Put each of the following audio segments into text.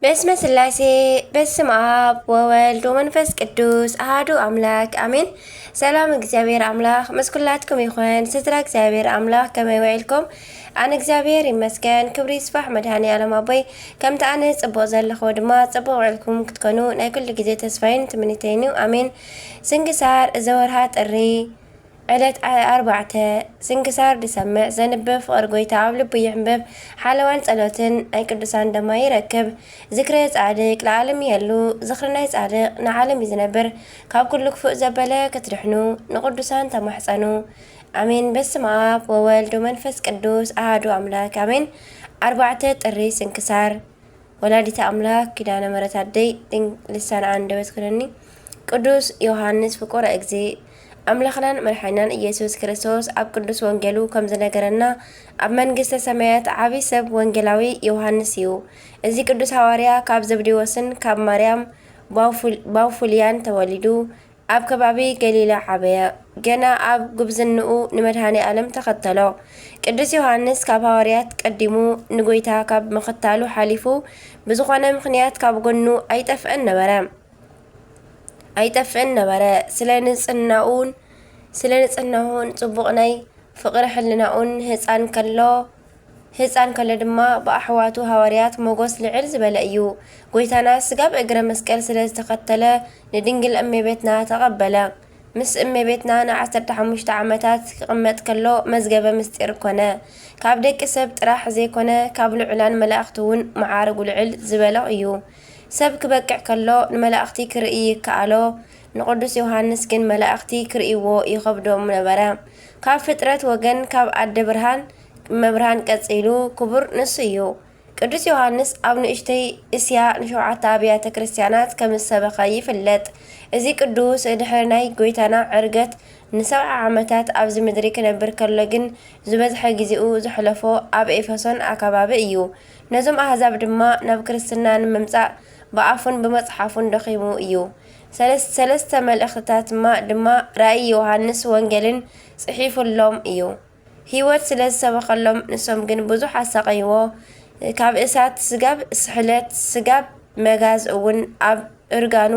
በስመ ስላሴ፣ በስም ኣብ ወወልድ ወመንፈስ ቅዱስ ኣሃዱ ኣምላክ ኣሜን። ሰላም እግዚኣብሔር ኣምላክ ምስ ኩላትኩም ይኹን። ስድራ እግዚኣብሔር ኣምላክ ከመይ ውዒልኩም? ኣነ እግዚኣብሔር ይመስገን፣ ክብሪ ይስፋሕ መድሃኒ ኣለም ኣቦይ። ከምቲ ኣነ ጽቡቕ ዘለኹ ድማ ጽቡቕ ውዒልኩም ክትኮኑ ናይ ኩሉ ግዜ ተስፋይን ትምኒተይን እዩ። ኣሜን። ስንክሳር እዚ ወርሃ ጥሪ ዕለት ኣርባዕተ። ስንክሳር ድሰምዕ ዘንብብ ፍቕር ጎይታ ኣብ ልቡ ይሕንብብ፣ ሓለዋን ጸሎትን ናይ ቅዱሳን ደማ ይረክብ። ዝክረ ጻድቅ ለዓለም ይህሉ፣ ዝኽሪ ናይ ጻድቅ ንዓለም እዩ ዝነብር። ካብ ኩሉ ክፉእ ዘበለ ክትድሕኑ ንቅዱሳን ተማሕጸኑ። ኣሜን። በስመ ኣብ ወወልድ ወመንፈስ ቅዱስ ኣሃዱ ኣምላክ ኣሜን። ኣርባዕተ ጥሪ ስንክሳር። ወላዲተ ኣምላክ ኪዳነ ምሕረት ኣደይ ድን-፣ ልሳነ ኣንደበት ኩነኒ። ቅዱስ ዮሃንስ ፍቁረ እግዚእ፣ ኣምላኽናን መድሓኒናን ኢየሱስ ክርስቶስ ኣብ ቅዱስ ወንጌሉ ከም ዝነገረና፣ ኣብ መንግስተ ሰማያት ዓቢ ሰብ ወንጌላዊ ዮሃንስ እዩ። እዚ ቅዱስ ሃዋርያ ካብ ዘብዴዎስን ካብ ማርያም ባውፉል-፣ ባውፉልያን ተወሊዱ፣ ኣብ ከባቢ ገሊላ ዓበየ። ገና ኣብ ጉብዝንኡ ንመድሃኔ ኣለም ተኸተሎ። ቅዱስ ዮሃንስ ካብ ሃዋርያት ቀዲሙ ንጎይታ ካብ ምኽታሉ ሓሊፉ ብዝኾነ ምኽንያት ካብ ጎኑ ኣይጠፍእን ነበረ። ኣይጠፍእን ነበረ። ስለ ንጽህናኡን፣ ስለ ንጽህናኡን ጽቡቕ ናይ ፍቕሪ ሕልናኡን ህጻን ከሎ፣ ህጻን ከሎ ድማ ብኣሕዋቱ ሃዋርያት ሞጎስ ልዕል ዝበለ እዩ። ጎይታና ስጋብ እግረ መስቀል ስለ ዝተኸተለ ንድንግል እመቤትና ተቐበለ። ምስ እመቤትና ንዓሰርተ ሓሙሽተ ዓመታት ክቕመጥ ከሎ መዝገበ ምስጢር ኮነ። ካብ ደቂ ሰብ ጥራሕ ዘይኮነ ካብ ልዑላን መላእኽቲ እውን መዓርጉ ልዕል ዝበለ እዩ። ሰብ ክበቅዕ ከሎ ንመላእኽቲ ክርኢ ይከኣሎ፣ ንቅዱስ ዮሃንስ ግን መላእኽቲ ክርእይዎ ይኸብዶም ነበረ። ካብ ፍጥረት ወገን ካብ ኣደ ብርሃን እመብርሃን ቀጺሉ ክቡር ንሱ እዩ። ቅዱስ ዮሃንስ ኣብ ንእሽተይ እስያ ንሸውዓተ ኣብያተ ክርስቲያናት ከም ዝሰበኸ ይፍለጥ። እዚ ቅዱስ ድሕሪ ናይ ጎይታና ዕርገት ንሰብዓ ዓመታት ኣብዚ ምድሪ ክነብር ከሎ ግን ዝበዝሐ ግዜኡ ዘሕለፎ ኣብ ኤፌሶን ኣከባቢ እዩ። ነዞም ኣህዛብ ድማ ናብ ክርስትና ንምምጻእ ብኣፉን ብመጽሓፉን ደኺሙ እዩ። ሰለስ-፣ ሰለስተ መልእኽትታት ድማ፣ ድማ ራእይ ዮሃንስ ወንጌልን ጽሒፉሎም እዩ። ህይወት ስለ ዝሰበኸሎም ንሶም ግን ብዙሕ ኣሳቐይዎ። ካብ እሳት ስጋብ ስሕለት ስጋብ መጋዝ እውን ኣብ እርጋኑ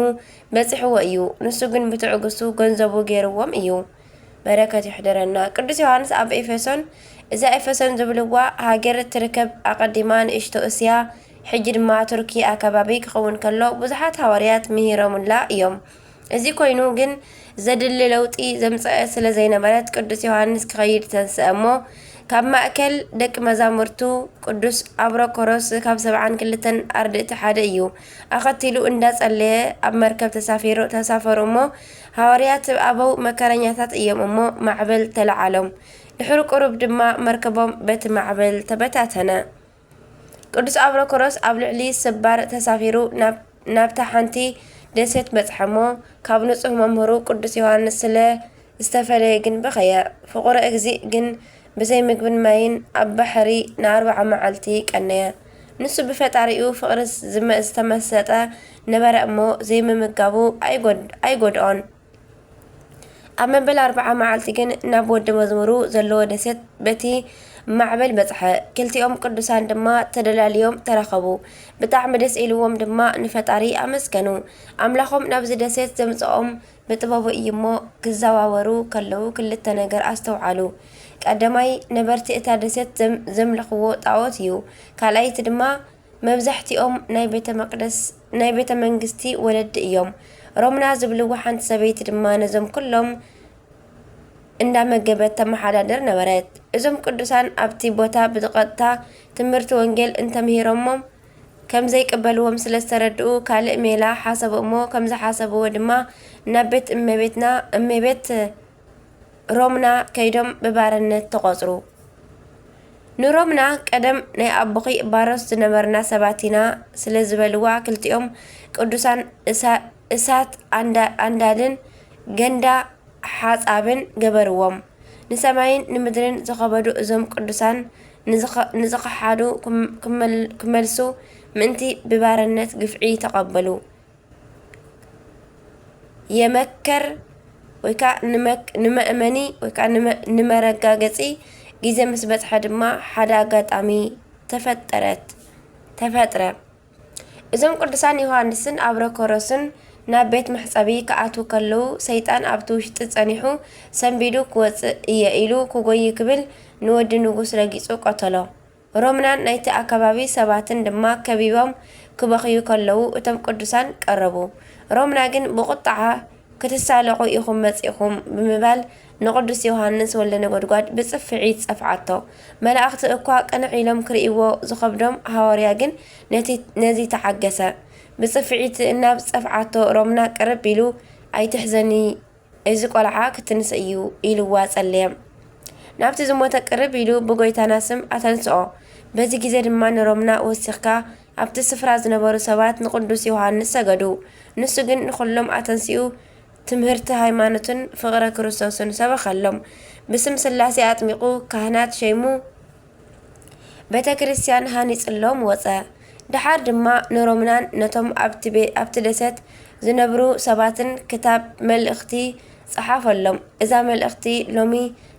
በጺሕዎ እዩ። ንሱ ግን ብትዕግስቱ ገንዘቡ ገይርዎም እዩ። በረከት ይሕደረና። ቅዱስ ዮሃንስ ኣብ ኤፌሶን፣ እዛ ኤፌሶን ዝብልዋ ሃገር እትርከብ ኣቐዲማ ንእሽቶ እስያ፣ ሕጂ ድማ ቱርኪ ኣከባቢ ክኸውን ከሎ ብዙሓት ሃዋርያት ምሂሮምላ እዮም። እዚ ኮይኑ ግን ዘድሊ ለውጢ ዘምጸአ ስለ ዘይነበረት ቅዱስ ዮሃንስ ክኸይድ ተንስአ እሞ ካብ ማእከል ደቂ መዛሙርቱ ቅዱስ ኣብሮኮሮስ ካብ ሰብዓን ክልተን ኣርድእቲ ሓደ እዩ። ኣኸቲሉ እንዳጸለየ ኣብ መርከብ ተሳፊሩ፣ ተሳፈሩ እሞ ሃዋርያት ኣበው መከረኛታት እዮም እሞ ማዕበል ተለዓሎም። ድሕሪ ቁሩብ ድማ መርከቦም በቲ ማዕበል ተበታተነ። ቅዱስ ኣብሮኮሮስ ኣብ ልዕሊ ስባር ተሳፊሩ ናብ፣ ናብታ ሓንቲ ደሴት በጽሐ እሞ ካብ ንጹህ መምህሩ ቅዱስ ዮሃንስ ስለ ዝተፈለየ ግን በኸየ። ፍቑረ እግዚእ ግን ብዘይ ምግብን ማይን ኣብ ባሕሪ ንኣርብዓ መዓልቲ ቀነየ። ንሱ ብፈጣሪኡ ፍቕሪ ዝመ-፣ ዝተመሰጠ ነበረ እሞ ዘይምምጋቡ ኣይጎድ-፣ ኣይጎድኦን። ኣብ መበል ኣርብዓ መዓልቲ ግን ናብ ወዲ መዝሙሩ ዘለዎ ደሴት በቲ ማዕበል በጽሐ። ክልቲኦም ቅዱሳን ድማ ተደላልዮም ተራኸቡ። ብጣዕሚ ደስ ኢልዎም ድማ ንፈጣሪ ኣመስገኑ። ኣምላኾም ናብዚ ደሴት ዘምጽኦም ብጥበቡ እዩ እሞ ክዘዋወሩ ከለዉ ክልተ ነገር ኣስተውዓሉ። ቀዳማይ ነበርቲ እታ ደሴት ዘም-፣ ዘምልኽዎ ጣኦት እዩ። ካልኣይቲ ድማ መብዛሕቲኦም ናይ ቤተ መቅደስ፣ ናይ ቤተ መንግስቲ ወለዲ እዮም። ሮምና ዝብልዋ ሓንቲ ሰበይቲ ድማ ነዞም ኩሎም እንዳመገበት ተመሓዳድር ነበረት። እዞም ቅዱሳን ኣብቲ ቦታ ብቐጥታ ትምህርቲ ወንጌል እንተምሂሮሞም ከም ዘይቅበልዎም ስለ ዝተረድኡ ካልእ ሜላ ሓሰቡ እሞ ከም ዝሓሰብዎ ድማ ናብ ቤት እመቤትና፣ እመቤት ሮምና ከይዶም ብባርነት ተቖጽሩ። ንሮምና ቀደም ናይ ኣቦኺ ባሮት ዝነበርና ሰባት ኢና ስለ ዝበልዋ ክልቲኦም ቅዱሳን እሳ-፣ እሳት ኣንዳ-፣ ኣንዳድን ገንዳ ሓጻብን ገበርዎም። ንሰማይን ንምድርን ዝኸበዱ እዞም ቅዱሳን ንዝኸ-፣ ንዝኸሓዱ ክም-፣ ክመል-፣ ክመልሱ ምእንቲ ብባርነት ግፍዒ ተቐበሉ። የመከር ወይ ከዓ ንመክ-፣ ንመእመኒ ወይ ከዓ ንመ-፣ ንመረጋገጺ ግዜ ምስ በጽሐ ድማ ሓደ ኣጋጣሚ ተፈጠረት፣ ተፈጥረ። እዞም ቅዱሳን ዮሃንስን ኣብረኮሮስን ናብ ቤት መሕጸቢ ክኣትዉ ከለዉ፣ ሰይጣን ኣብቲ ውሽጢ ጸኒሑ ሰንቢዱ ክወጽእ እየ ኢሉ ክጎይ ክብል ንወዲ ንጉስ ረጊጹ ቀተሎ። ሮምናን ናይቲ ኣከባቢ ሰባትን ድማ ከቢቦም ክበኽዩ ከለዉ፣ እቶም ቅዱሳን ቀረቡ። ሮምና ግን ብቑጥዓ፣ "ክትሳለቑ ኢኹም መጺእኹም" ብምባል ንቅዱስ ዮሃንስ ወልደ ነጎድጓድ ብጽፍዒት ጸፍዓቶ። መላእኽቲ እኳ ቅንዕ ኢሎም ክርእይዎ ዝኸብዶም፣ ሃዋርያ ግን ነቲ፣ ነዚ ተዓገሰ። ብጽፍዒት እናብ ጸፍዓቶ ሮምና ቅርብ ኢሉ፣ "ኣይትሕዘኒ፣ እዚ ቆልዓ ክትንስ እዩ" ኢልዋ ጸለየ። ናብቲ ዝሞተ ቅርብ ኢሉ ብጎይታና ስም ኣተንስኦ። በዚ ግዜ ድማ ንሮምና ወሲኽካ ኣብቲ ስፍራ ዝነበሩ ሰባት ንቅዱስ ዮሃንስ ሰገዱ። ንሱ ግን ንኹሎም ኣተንሲኡ ትምህርቲ ሃይማኖትን ፍቕረ ክርስቶስን ሰበኸሎም። ብስም ስላሴ ኣጥሚቑ ካህናት ሸይሙ ቤተ ክርስቲያን ሃኒጽሎም ወጸ። ደሓር ድማ ንሮምናን ነቶም ኣብቲ ቤ-፣ ኣብቲ ደሴት ዝነብሩ ሰባትን ክታብ መልእኽቲ ጸሓፈሎም። እዛ መልእኽቲ ሎሚ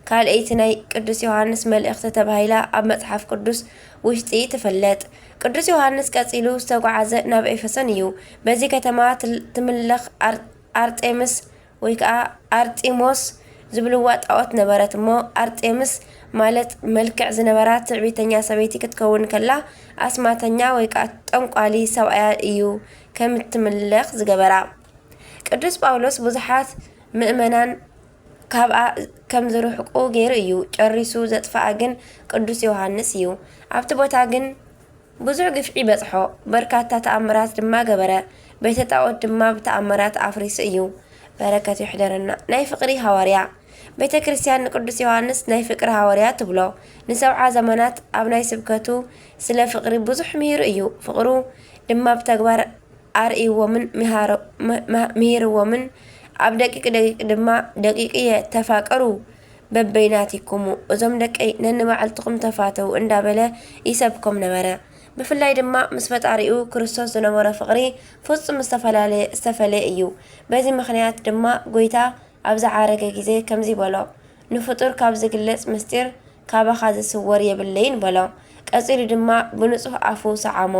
ካልኣይቲ ናይ ቅዱስ ዮሃንስ መልእኽቲ ተባሂላ ኣብ መጽሓፍ ቅዱስ ውሽጢ ትፍለጥ። ቅዱስ ዮሃንስ ቀጺሉ ዝተጓዓዘ ናብ ኤፌሶን እዩ። በዚ ከተማ ትል-፣ ትምለኽ ኣር-፣ ኣርጤምስ ወይ ከኣ ኣርጢሞስ ዝብልዋ ጣኦት ነበረት እሞ፣ ኣርጤምስ ማለት መልክዕ ዝነበራ ትዕቢተኛ ሰበይቲ ክትከውን ከላ፣ ኣስማተኛ ወይ ከኣ ጠንቋሊ ሰብኣያ እዩ ከም እትምለኽ ዝገበራ። ቅዱስ ጳውሎስ ብዙሓት ምእመናን ካብኣ ከም ዝርሕቁ ገይሩ እዩ። ጨሪሱ ዘጥፍኣ ግን ቅዱስ ዮሃንስ እዩ። ኣብቲ ቦታ ግን ብዙሕ ግፍዒ በጽሖ፣ በርካታ ተኣምራት ድማ ገበረ። ቤተ ጣኦት ድማ ብተኣምራት ኣፍሪሱ እዩ። በረከቱ ይሕደረና። ናይ ፍቕሪ ሃዋርያ። ቤተ ክርስቲያን ንቅዱስ ዮሃንስ ናይ ፍቅሪ ሃዋርያ ትብሎ። ንሰብዓ ዘመናት ኣብ ናይ ስብከቱ ስለ ፍቕሪ ብዙሕ ምሂሩ እዩ። ፍቕሩ ድማ ብተግባር ኣርእይዎምን ምሃሮ-፣ ም-፣ ም-፣ ምሂርዎምን። ኣብ ደቂቅ ደቂቅ ድማ፣ "ደቂቅየ ተፋቀሩ በበይናቲኩሙ፣ እዞም ደቀይ ነንባዕልትኹም ተፋተዉ" እንዳበለ ይሰብኮም ነበረ። ብፍላይ ድማ ምስ ፈጣሪኡ ክርስቶስ ዝነበሮ ፍቕሪ ፍጹም ዝተፈላለየ፣ ዝተፈለየ እዩ። በዚ ምኽንያት ድማ ጎይታ ኣብ ዝዓረገ ግዜ ከምዚ በሎ፣ "ንፍጡር ካብ ዝግለጽ ምስጢር ካባኻ ዝስወር የብለይን" በሎ። ቀጺሉ ድማ ብንጹህ ኣፉ ሰዓሞ።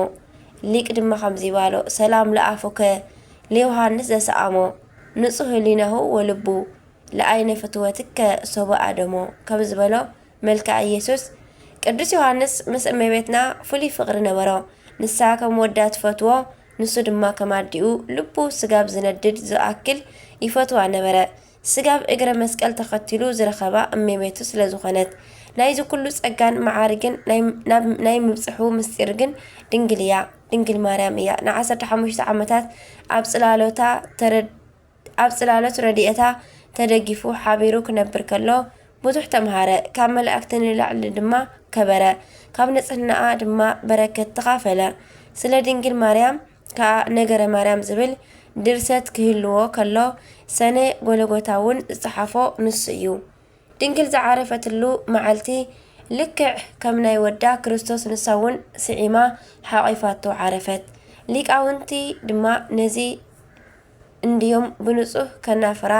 ሊቅ ድማ ከምዚ ባሎ፣ "ሰላም ለኣፉከ ለዮሃንስ ዘሰኣሞ፣ ንጹህ ህሊናሁ ወልቡ፣ ለኣይነ ፍትወትከ ሶበ ኣደሞ" ከም ዝበሎ፣ መልክዓ ኢየሱስ። ቅዱስ ዮሃንስ ምስ እመቤትና ፍሉይ ፍቕሪ ነበሮ። ንሳ ከም ወዳ ትፈትዎ፣ ንሱ ድማ ከም ኣዲኡ ልቡ ስጋብ ዝነድድ ዝኣክል ይፈትዋ ነበረ። ስጋብ እግረ መስቀል ተኸቲሉ ዝረኸባ እመቤቱ ስለ ዝኾነት፣ ናይዚ ኩሉ ጸጋን መዓርግን ናይ፣ ናብ፣ ናይ ምብጽሑ ምስጢር ግን ድንግል እያ፣ ድንግል ማርያም እያ። ንዓሰርተ ሓሙሽተ ዓመታት ኣብ ጽላሎታ ተረ-፣ ኣብ ጽላሎት ረድኤታ ተደጊፉ ሓቢሩ ክነብር ከሎ ብዙሕ ተምሃረ። ካብ መላእክቲ ንላዕሊ ድማ ከበረ። ካብ ንጽህናኣ ድማ በረከት ተኻፈለ። ስለ ድንግል ማርያም ከኣ ነገረ ማርያም ዝብል ድርሰት ክህልዎ ከሎ፣ ሰነ ጎለጎታ እውን ዝጸሓፎ ንሱ እዩ። ድንግል ዝዓረፈትሉ መዓልቲ ልክዕ ከም ናይ ወዳ ክርስቶስ ንሳ እውን ስዒማ ሓቒፋቶ ዓረፈት። ሊቃውንቲ ድማ ነዚ እንድዮም ብንጹህ ከናፍራ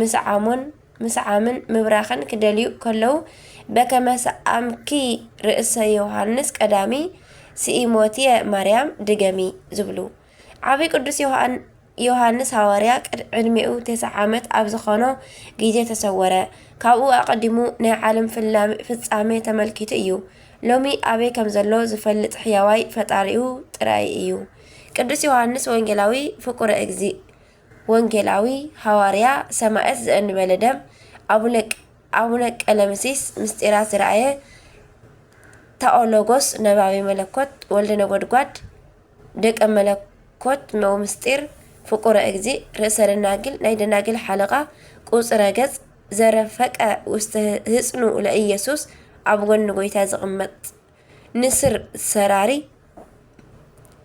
ምስዓሞን፣ ምስዓምን ምብራኽን ክደልዩ ከለዉ፣ "በከመ ሰኣምኪ ርእሰ ዮሃንስ ቀዳሚ፣ ስኢሞትየ ማርያም ድገሚ" ዝብሉ። ዓቢ ቅዱስ ዮሃን-፣ ዮሃንስ ሃዋርያ ቅድ-፣ ዕድሜኡ ተስዓ ዓመት ኣብ ዝኾኖ ግዜ ተሰወረ። ካብኡ ኣቐዲሙ ናይ ዓለም ፍላመ-፣ ፍጻሜ ተመልኪቱ እዩ። ሎሚ ኣበይ ከም ዘሎ ዝፈልጥ ሕያዋይ ፈጣሪኡ ጥራይ እዩ። ቅዱስ ዮሃንስ ወንጌላዊ ፍቁረ እግዚእ፣ ወንጌላዊ፣ ሃዋርያ፣ ሰማዕት ዘእንበለ ደም፣ ኣቡነ ቅ-፣ ኣቡነ ቀለምሲስ ምስጢራት ዝረኣየ፣ ታኦሎጎስ ነባቢ መለኮት፣ ወልደ ነጎድጓድ፣ ደቀ መለኮት፣ መው ምስጢር፣ ፍቁረ እግዚእ፣ ርእሰ ደናግል፣ ናይ ደናግል ሓለቓ፣ ቁጽረ ገጽ፣ ዘረፈቀ ውስተ ህጽኑ ለኢየሱስ፣ ኣብ ጎኒ ጎይታ ዝቕመጥ ንስር ሰራሪ፣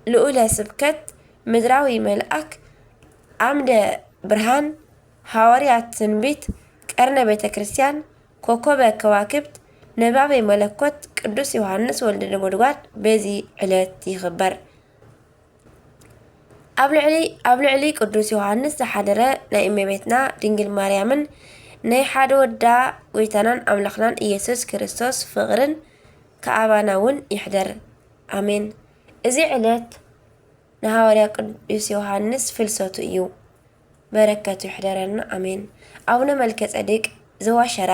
ልኡለ ስብከት፣ ምድራዊ መልኣክ፣ ዓምደ ብርሃን፣ ሃዋርያ ትንቢት፣ ቀርነ ቤተ ክርስቲያን፣ ኮኮበ ከዋክብት፣ ነባቤ መለኮት ቅዱስ ዮሃንስ ወልደ ነጎድጓድ በዚ ዕለት ይኽበር። ኣብ ልዕሊ፣ ኣብ ልዕሊ ቅዱስ ዮሃንስ ዝሓደረ ናይ እመቤትና ድንግል ማርያምን ናይ ሓደ ወዳ ጎይታናን ኣምላኽናን ኢየሱስ ክርስቶስ ፍቕርን ከኣባና እውን ይሕደር። ኣሜን። እዚ ዕለት ንሃዋርያ ቅዱስ ዮሃንስ ፍልሰቱ እዩ። በረከቱ ይሕደረና፣ ኣሜን። ኣቡነ መልከ ጸዴቅ ዘዋሸራ።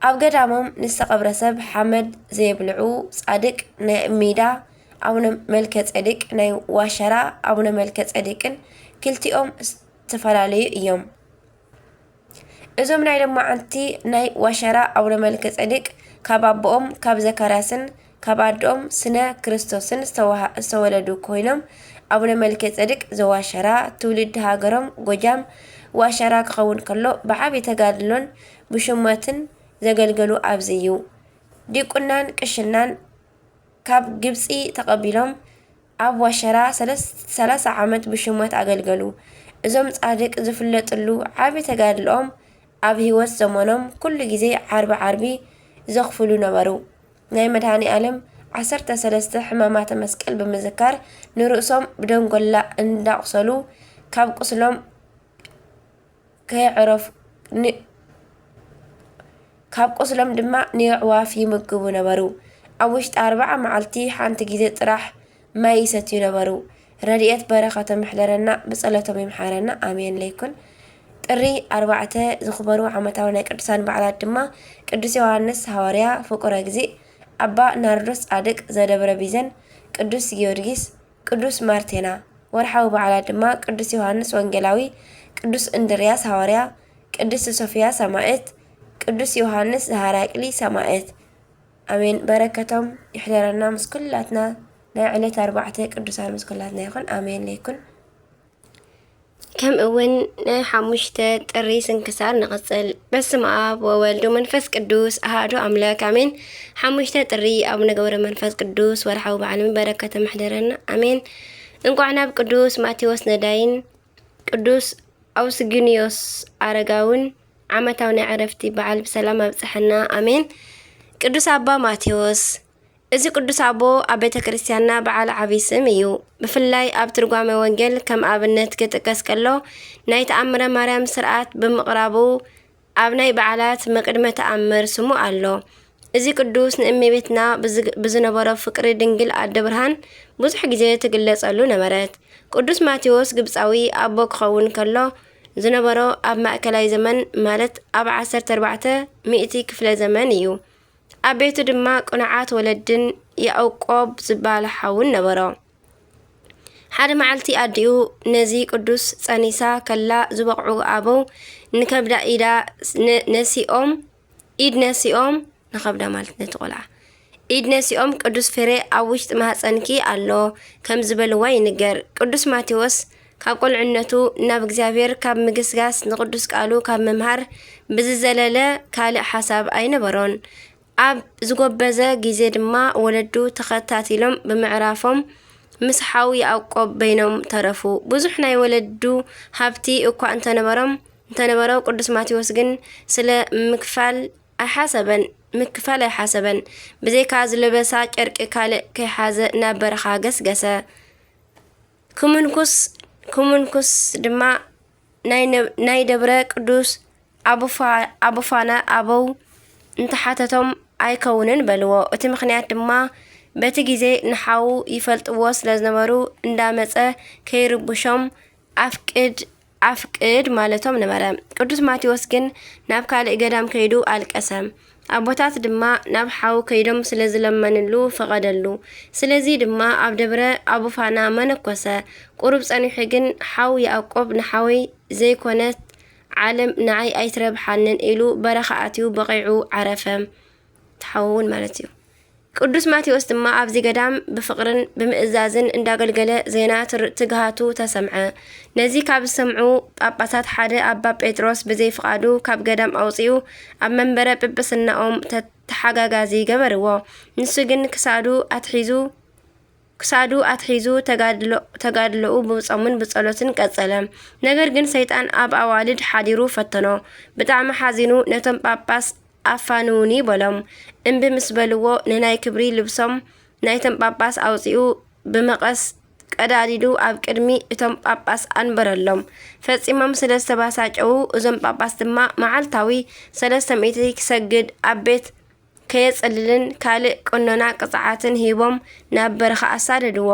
ኣብ ገዳሞም ንዝተቐብረ ሰብ ሓመድ ዘየብልዑ ጻድቅ ናይ ሚዳ ኣቡነ መልከ ጸዴቅ ናይ ዋሸራ ኣቡነ መልከ ጸዴቅን ክልቲኦም ዝተፈላለዩ እዮም። እዞም ናይ ሎማዓንቲ ናይ ዋሸራ ኣቡነ መልከ ጸዴቅ ካብ ኣቦኦም ካብ ዘካርያስን ካብ ኣደኦም ስነ ክርስቶስን ዝተዋሃ-፣ ዝተወለዱ ኮይኖም፣ ኣቡነ መልከ ጸዴቅ ዘዋሸራ ትውልዲ ሃገሮም ጎጃም ዋሸራ ክኸውን ከሎ፣ ብዓቢ ተጋድሎን ብሹመትን ዘገልገሉ ኣብዚ እዩ። ዲቁናን ቅሽናን ካብ ግብጺ ተቐቢሎም፣ ኣብ ዋሸራ ሰለስ-፣ ሰላሳ ዓመት ብሹመት ኣገልገሉ። እዞም ጻድቅ ዝፍለጥሉ ዓቢ ተጋድልኦም፣ ኣብ ህይወት ዘመኖም ኩሉ ግዜ ዓርቢ ዓርቢ ዘኽፍሉ ነበሩ። ናይ መድኃኔ ዓለም ዓሰርተ ሰለስተ ሕማማተ መስቀል ብምዝካር፣ ንርእሶም ብደንጎላ እንዳቑሰሉ፣ ካብ ቁስሎም ከየዕረፉ፣ ን-፣ ካብ ቁስሎም ድማ ንየዕዋፍ ይምግቡ ነበሩ። ኣብ ውሽጢ ኣርብዓ መዓልቲ ሓንቲ ግዜ ጥራሕ ማይ ይሰትዩ ነበሩ። ረድኤት በረኸቶም ይሕደረና፣ ብጸሎቶም ይምሓረና። ኣሜን ለይኩን። ጥሪ ኣርባዕተ ዝኽበሩ ዓመታዊ ናይ ቅዱሳን በዓላት ድማ ቅዱስ ዮሃንስ ሃዋርያ ፍቁረ ግዜ፣ ኣባ ናርዶስ ጻድቅ ዘደብረ ቢዘን፣ ቅዱስ ጊዮርጊስ፣ ቅዱስ ማርቴና። ወርሓዊ በዓላት ድማ ቅዱስ ዮሃንስ ወንጌላዊ፣ ቅዱስ እንድርያስ ሃዋርያ፣ ቅድስት ሶፊያ ሰማዕት፣ ቅዱስ ዮሃንስ ዘሃራቅሊ ሰማዕት። ኣሜን። በረከቶም ይሕደረና ምስ ኩላትና፣ ናይ ዕለት ኣርባዕተ ቅዱሳን ምስ ኩላትና ይኹን። ኣሜን ለይኩን። ከምኡ እውን ናይ ሓሙሽተ ጥሪ ስንክሳር ንቕጽል። በስመ ኣብ ወወልድ ወመንፈስ ቅዱስ ኣሃዱ ኣምላክ ኣሜን። ሓሙሽተ ጥሪ ኣቡነ ገብረ መንፈስ ቅዱስ ወርሓዊ በዓሎም በረከቶም ይሕደረና። ኣሜን። እንቋዕ ናብ ቅዱስ ማቴዎስ ነዳይን ቅዱስ ኣውስጊኒዮስ ኣረጋውን ዓመታዊ ናይ ዕረፍቲ በዓል ብሰላም ኣብጽሐና። ኣሜን። ቅዱስ ኣባ ማቴዎስ። እዚ ቅዱስ ኣቦ ኣብ ቤተ ክርስቲያንና በዓል ዓቢ ስም እዩ። ብፍላይ ኣብ ትርጓሜ ወንጌል ከም ኣብነት ክጥቀስ ከሎ፣ ናይ ተኣምረ ማርያም ስርዓት ብምቕራቡ፣ ኣብ ናይ በዓላት መቅድመ ተኣምር ስሙ ኣሎ። እዚ ቅዱስ ንእመቤትና ብዝ-፣ ብዝነበሮ ፍቅሪ ድንግል ኣደ ብርሃን ብዙሕ ግዜ ትግለጸሉ ነበረት። ቅዱስ ማቴዎስ ግብጻዊ ኣቦ ክኸውን ከሎ ዝነበሮ ኣብ ማእከላይ ዘመን፣ ማለት ኣብ ዓሰርተ ኣርባዕተ ሚእቲ ክፍለ ዘመን እዩ። ኣብ ቤቱ ድማ ቅኑዓት ወለድን ያዕቆብ ዝበሃል ሓውን ነበሮ። ሓደ መዓልቲ ኣዲኡ ነዚ ቅዱስ ጸኒሳ ከላ ዝበቕዑ ኣበው ንከብዳ ኢዳ ነ-፣ ነሲኦም፣ ኢድ ነሲኦም፣ ንኸብዳ ማለት ነቲ ቆልዓ፣ ኢድ ነሲኦም ቅዱስ ፍሬ ኣብ ውሽጢ ማህጸንኪ ኣሎ ከም ዝበልዋ ይንገር። ቅዱስ ማቴዎስ ካብ ቁልዕነቱ ናብ እግዚኣብሔር ካብ ምግስጋስ ንቅዱስ ቃሉ ካብ ምምሃር ብዝዘለለ ካልእ ሓሳብ ኣይነበሮን። ኣብ ዝጎበዘ ግዜ ድማ ወለዱ ተኸታቲሎም ብምዕራፎም ምስ ሓው ያዕቆብ በይኖም ተረፉ። ብዙሕ ናይ ወለዱ ሃብቲ እኳ እንተነበሮም፣ እንተነበሮ፣ ቅዱስ ማቴዎስ ግን ስለ ምክፋል ኣይሓሰበን፣ ምክፋል ኣይሓሰበን። ብዘይካ ዝለበሳ ጨርቂ ካልእ ከይሓዘ ናብ በረኻ ገስገሰ። ክምንኩስ፣ ክምንኩስ ድማ ናይ ነ-፣ ናይ ደብረ ቅዱስ ኣቡፋ-፣ ኣቡፋና ኣበው እንተሓተቶም ኣይከውንን በልዎ። እቲ ምኽንያት ድማ በቲ ግዜ ንሓዉ ይፈልጥዎ ስለ ዝነበሩ እንዳመጸ ከይርብሾም ኣፍቅድ፣ ኣፍቅድ ማለቶም ነበረ። ቅዱስ ማቴዎስ ግን ናብ ካልእ ገዳም ከይዱ ኣለቀሰ። ኣቦታት ድማ ናብ ሓው ከይዶም ስለ ዝለመንሉ ፈቐደሉ። ስለዚ ድማ ኣብ ደብረ ኣቡፋና መነኮሰ። ቁሩብ ጸኒሑ ግን ሓው ያዕቆብ ንሓወይ ዘይኮነት ዓለም ንዓይ ኣይትረብሓንን ኢሉ በረኻ ኣትዩ በቒዑ ዓረፈ። ተሓወውን ማለት እዩ። ቅዱስ ማቴዎስ ድማ ኣብዚ ገዳም ብፍቕርን ብምእዛዝን እንዳገልገለ ዜና ትር-፣ ትግሃቱ ተሰምዐ። ነዚ ካብ ዝሰምዑ ጳጳሳት ሓደ ኣባ ጴጥሮስ ብዘይ ፍቓዱ ካብ ገዳም ኣውጺኡ ኣብ መንበረ ጵጵስናኦም ተ-፣ ተሓጋጋዚ ገበርዎ። ንሱ ግን ክሳዱ ኣትሒዙ፣ ክሳዱ ኣትሒዙ ተጋድሎ-፣ ተጋድሎኡ ብጾምን ብጸሎትን ቀጸለ። ነገር ግን ሰይጣን ኣብ ኣዋልድ ሓዲሩ ፈተኖ። ብጣዕሚ ሓዚኑ ነቶም ጳጳስ ኣፋንዉኒ በሎም። እምቢ ምስ በልዎ ንናይ ክብሪ ልብሶም ናይቶም ጳጳስ ኣውጺኡ ብመቐስ ቀዳዲዱ ኣብ ቅድሚ እቶም ጳጳስ ኣንበረሎም። ፈጺሞም ስለ ዝተባሳጨዉ እዞም ጳጳስ ድማ መዓልታዊ ሰለስተ ሚእቲ ክሰግድ ኣብ ቤት ከየጽልልን ካልእ ቅኖና ቅጽዓትን ሂቦም ናብ በረኻ ኣሳደድዎ።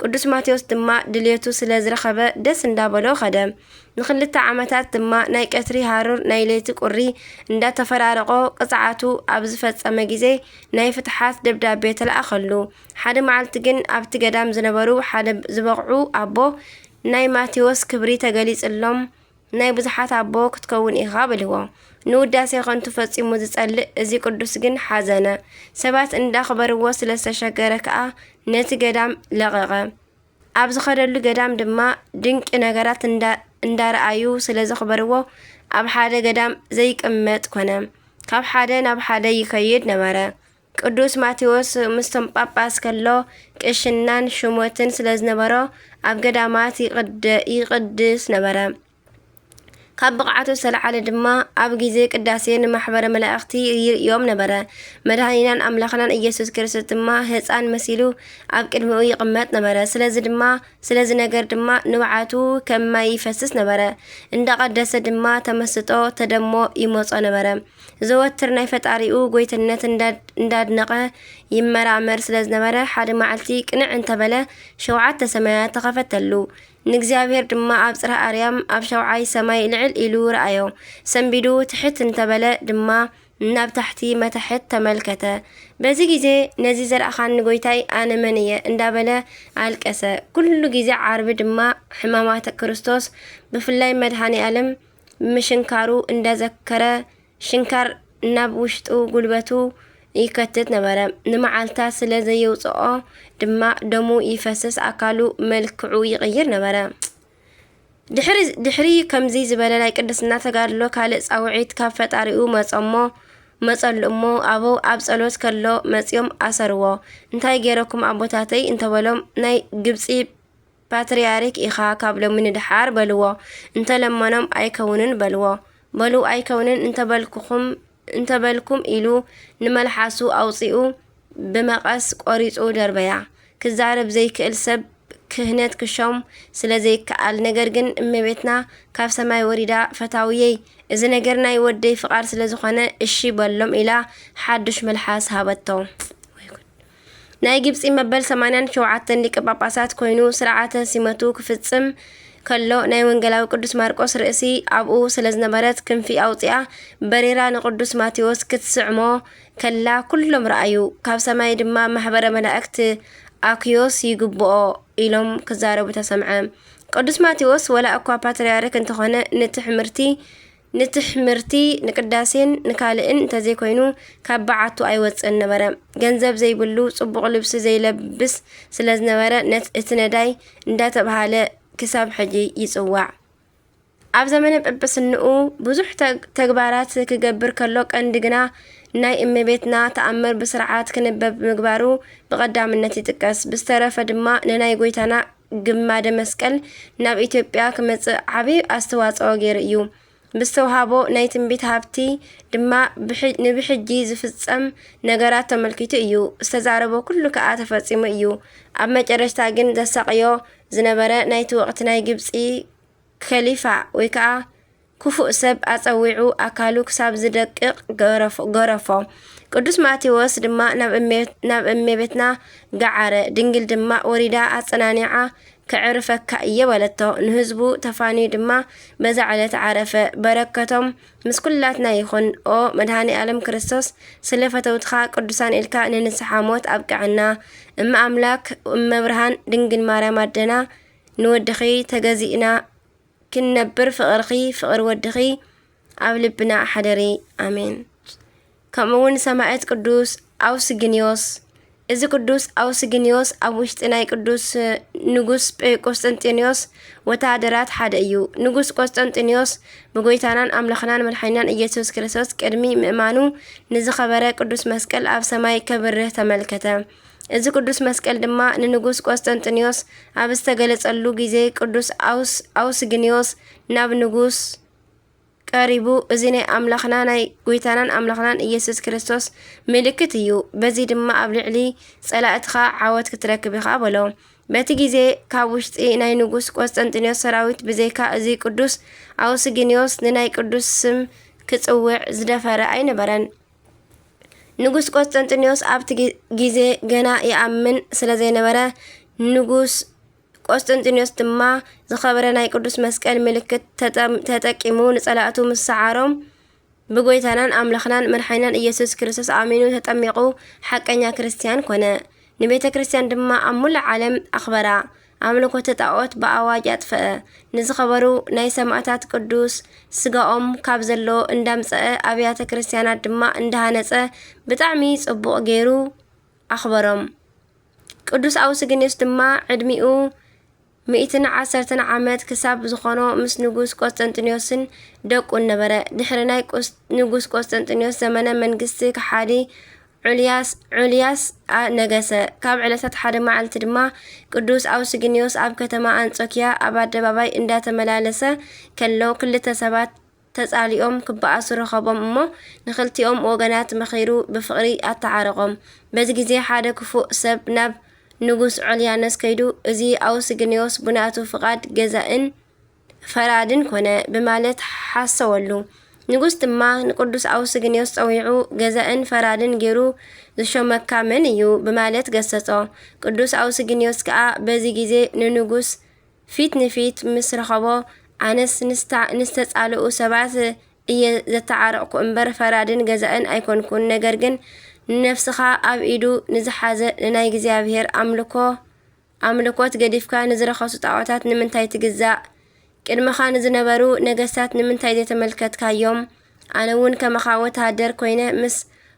ቅዱስ ማቴዎስ ድማ ድልየቱ ስለ ዝረኸበ ደስ እንዳበሎ ኸደ። ንኽልተ ዓመታት ድማ ናይ ቀትሪ ሃሩር ናይ ለይቲ ቁሪ እንዳተፈራረቖ ቅጽዓቱ ኣብ ዝፈጸመ ግዜ ናይ ፍትሓት ደብዳቤ ተለኣኸሉ። ሓደ መዓልቲ ግን ኣብቲ ገዳም ዝነበሩ ሓደ ዝበቕዑ ኣቦ ናይ ማቴዎስ ክብሪ ተገሊጽሎም ናይ ብዙሓት ኣቦ ክትከውን ኢኻ በልዎ። ንውዳሴ ከንቱ ፈጺሙ ዝጸልእ እዚ ቅዱስ ግን ሓዘነ። ሰባት እንዳኽበርዎ ስለ ዝተሸገረ ከኣ ነቲ ገዳም ለቐቐ። ኣብ ዝኸደሉ ገዳም ድማ ድንቂ ነገራት እንዳ እንዳረኣዩ ስለ ዘኽበርዎ ኣብ ሓደ ገዳም ዘይቅመጥ ኮነ። ካብ ሓደ ናብ ሓደ ይኸይድ ነበረ። ቅዱስ ማቴዎስ ምስቶም ጳጳስ ከሎ ቅሽናን ሹመትን ስለ ዝነበሮ ኣብ ገዳማት ይቕደ ይቕድስ ነበረ። ካብ ብቕዓቱ ዝተለዓለ ድማ ኣብ ግዜ ቅዳሴ ንማሕበረ መላእኽቲ ይርእዮም ነበረ። መድኃኒናን ኣምላኽናን ኢየሱስ ክርስቶስ ድማ ህፃን መሲሉ ኣብ ቅድሚኡ ይቕመጥ ነበረ። ስለዚ ድማ ስለዚ ነገር ድማ ንብዓቱ ከም ማይ ይፈስስ ነበረ። እንዳቐደሰ ድማ ተመስጦ ተደሞ ይመጾ ነበረ። ዘወትር ናይ ፈጣሪኡ ጎይትነት እንዳድነቐ ይመራመር ስለ ዝነበረ ሓደ መዓልቲ ቅንዕ እንተበለ ሸውዓተ ሰማያት ተኸፈተሉ። ንእግዚኣብሔር ድማ ኣብ ጽርሐ ኣርያም ኣብ ሸውዓይ ሰማይ ልዕል ኢሉ ረኣዮ። ሰንቢዱ ትሕት እንተበለ ድማ ናብ ታሕቲ መታሕት ተመልከተ። በዚ ግዜ ነዚ ዘርኣኻኒ ጎይታይ ኣነ መን እየ እንዳበለ ኣልቀሰ። ኩሉ ግዜ ዓርቢ ድማ ሕማማተ ክርስቶስ ብፍላይ መድኃኔ ዓለም ምሽንካሩ እንዳዘከረ ሽንካር ናብ ውሽጡ ጉልበቱ ይከትት ነበረ። ንመዓልታት ስለ ዘየውፅኦ ድማ ደሙ ይፈስስ፣ ኣካሉ መልክዑ ይቕይር ነበረ። ድሕሪ ድሕሪ ከምዚ ዝበለ ናይ ቅድስና ተጋድሎ ካልእ ፃውዒት ካብ ፈጣሪኡ መፀሞ መፀሉ እሞ ኣበው ኣብ ፀሎት ከሎ መፅዮም ኣሰርዎ። እንታይ ገይረኩም ኣቦታተይ እንተበሎም ናይ ግብፂ ፓትርያርክ ኢኻ ካብ ሎሚ ንድሓር በልዎ። እንተለመኖም ኣይከውንን በልዎ። በሉ ኣይከውንን እንተበልኩኹም እንተበልኩም ኢሉ ንመልሓሱ ኣውፂኡ ብመቐስ ቆሪፁ ደርበያ። ክዛረብ ዘይክእል ሰብ ክህነት ክሾም ስለ ዘይከኣል፣ ነገር ግን እመቤትና ካብ ሰማይ ወሪዳ ፈታውየይ እዚ ነገር ናይ ወደይ ፍቓድ ስለ ዝኾነ እሺ በሎም ኢላ ሓዱሽ መልሓስ ሃበቶ። ናይ ግብጺ መበል ሰማንያን ሸውዓተን ሊቀ ጳጳሳት ኮይኑ ስርዓተ ሲመቱ ክፍጽም ከሎ ናይ ወንጌላዊ ቅዱስ ማርቆስ ርእሲ ኣብኡ ስለ ዝነበረት ክንፊ ኣውጺኣ በሪራ ንቅዱስ ማቴዎስ ክትስዕሞ ከላ ኩሎም ረኣዩ። ካብ ሰማይ ድማ ማሕበረ መላእክት ኣክዮስ ይግብኦ ኢሎም ክዛረቡ ተሰምዐ። ቅዱስ ማቴዎስ ወላ እኳ ፓትርያርክ እንተኾነ ንትሕምርቲ ንትሕምርቲ ንቅዳሴን ንካልእን እንተዘይኮይኑ ካብ በዓቱ ኣይወፅእን ነበረ። ገንዘብ ዘይብሉ፣ ፅቡቕ ልብሲ ዘይለብስ ስለ ዝነበረ ነት እቲ ነዳይ እንዳተብሃለ ክሳብ ሕጂ ይፅዋዕ። ኣብ ዘመነ ጵጵስንኡ ብዙሕ ተግ- ተግባራት ክገብር ከሎ ቀንዲ ግና ናይ እመቤትና ተኣምር ብስርዓት ክንበብ ምግባሩ ብቐዳምነት ይጥቀስ። ብዝተረፈ ድማ ንናይ ጎይታና ግማደ መስቀል ናብ ኢትዮጵያ ክመጽእ ዓቢ ኣስተዋጽኦ ገይሩ እዩ። ብዝተውሃቦ ናይ ትንቢት ሃብቲ ድማ ብሕ- ንብሕጂ ዝፍጸም ነገራት ተመልኪቱ እዩ። ዝተዛረቦ ኩሉ ከኣ ተፈጺሙ እዩ። ኣብ መጨረሽታ ግን ዘሳቕዮ ዝነበረ ናይቲ ወቕቲ ናይ ግብጺ ከሊፋ ወይ ከኣ ክፉእ ሰብ ኣጸዊዑ ኣካሉ ክሳብ ዝደቅቕ ገረፎ- ገረፎ። ቅዱስ ማቴዎስ ድማ ናብ እመቤት- ናብ እመቤትና ገዓረ። ድንግል ድማ ወሪዳ ኣጸናኒዓ ከዕርፈካ እየ በለቶ። ንህዝቡ ተፋንዩ ድማ በዛ ዕለት ዓረፈ። በረከቶም ምስ ኩላትና ይኹን። ኦ መድኃኔ ዓለም ክርስቶስ ስለ ፈተውትኻ ቅዱሳን ኢልካ ንንስሓ ሞት ኣብቅዐና። እመ ኣምላክ እመ ብርሃን ድንግል ማርያም ኣደና ንወድኺ ተገዚእና ክንነብር ፍቕርኺ ፍቕሪ ወድኺ ኣብ ልብና ሓደሪ። ኣሜን። ከምኡ እውን ሰማዕት ቅዱስ ኣውስግንዮስ። እዚ ቅዱስ ኣውስግንዮስ ኣብ ውሽጢ ናይ ቅዱስ ንጉስ ጴ- ቆስጠንጢኖስ ወተሃደራት ሓደ እዩ። ንጉስ ቆስጠንጢኖስ ብጎይታናን ኣምላኽናን መድሓኒናን ኢየሱስ ክርስቶስ ቅድሚ ምእማኑ ንዝኸበረ ቅዱስ መስቀል ኣብ ሰማይ ከብርህ ተመልከተ። እዚ ቅዱስ መስቀል ድማ ንንጉስ ቆስጠንጢኖስ ኣብ ዝተገለጸሉ ግዜ ቅዱስ ኣውስ ኣውስግንዮስ ናብ ንጉስ ቀሪቡ፣ እዚ ናይ ኣምላኽና ናይ ጎይታናን ኣምላኽናን ኢየሱስ ክርስቶስ ምልክት እዩ። በዚ ድማ ኣብ ልዕሊ ጸላእትኻ ዓወት ክትረክብ ኢኻ በሎ። በቲ ግዜ ካብ ውሽጢ ናይ ንጉስ ቆስጠንጢኖስ ሰራዊት ብዘይካ እዚ ቅዱስ ኣውስግንዮስ ንናይ ቅዱስ ስም ክጽውዕ ዝደፈረ ኣይነበረን። ንጉስ ቆስጠንጢኖስ ኣብቲ ጊ- ግዜ ገና ይኣምን ስለ ዘይነበረ ንጉስ ቆስጠንጢኖስ ድማ ዝኸበረ ናይ ቅዱስ መስቀል ምልክት ተጠም-፣ ተጠቂሙ ንጸላእቱ ምስ ሰዓሮም፣ ብጎይታናን ኣምላኽናን መድሓኒናን ኢየሱስ ክርስቶስ ኣሚኑ ተጠሚቑ ሓቀኛ ክርስትያን ኮነ። ንቤተ ክርስትያን ድማ ኣብ ሙሉእ ዓለም ኣኽበራ። ኣምልኮተ ጣዖት ብኣዋጅ ኣጥፈአ። ንዝኸበሩ ናይ ሰማእታት ቅዱስ ስጋኦም ካብ ዘሎ እንዳምጸአ ኣብያተ ክርስትያናት ድማ እንዳሃነጸ ብጣዕሚ ጽቡቕ ገይሩ ኣኽበሮም። ቅዱስ ኣውስግንዮስ ድማ ዕድሚኡ ሚእትን ዓሰርተን ዓመት ክሳብ ዝኾኖ ምስ ንጉስ ቆስጠንጢኖስን ደቁን ነበረ። ድሕሪ ናይ ቆስ-፣ ንጉስ ቆስጠንጢኖስ ዘመነ መንግስቲ ከሓዲ ዑልያስ፣ ዑልያስ ኣ-፣ ነገሰ። ካብ ዕለታት ሓደ መዓልቲ ድማ ቅዱስ ኣውስግንዮስ ኣብ ከተማ ኣንጾኪያ ኣብ ኣደባባይ እንዳተመላለሰ ከሎ ክልተ ሰባት ተጻሊኦም ክበኣሱ ረኸቦም እሞ ንኽልቲኦም ወገናት መኺሩ ብፍቕሪ ኣተዓረቖም። በዚ ግዜ ሓደ ክፉእ ሰብ ናብ ንጉስ ዖልያኖስ ከይዱ፣ "እዚ ኣውስግንዮስ ብናቱ ፍቓድ ገዛእን ፈራድን ኮነ" ብማለት ሓሰወሉ። ንጉስ ድማ ንቅዱስ ኣውስግንዮስ ጸዊዑ ገዛእን ፈራድን ገይሩ ዝሾመካ መን እዩ? ብማለት ገሰጾ። ቅዱስ ኣውስግንዮስ ከኣ በዚ ግዜ ንንጉስ ፊት ንፊት ምስ ረኸቦ፣ ኣነስ ንስታ-፣ ንዝተጻልኡ ሰባት እየ ዘተዓረቕኩ እምበር ፈራድን ገዛእን ኣይኮንኩን። ነገር ግን ንነፍስኻ ኣብ ኢዱ ንዝሓዘ ንናይ እግዚኣብሔር ኣምልኮ፣ ኣምልኮት ገዲፍካ ንዝረኸሱ ጣዖታት ንምንታይ ትግዛእ? ቅድመኻ ንዝነበሩ ነገስታት ንምንታይ ዘይተመልከትካዮም? ኣነ እውን ከማኻ ወተሃደር ኮይነ ምስ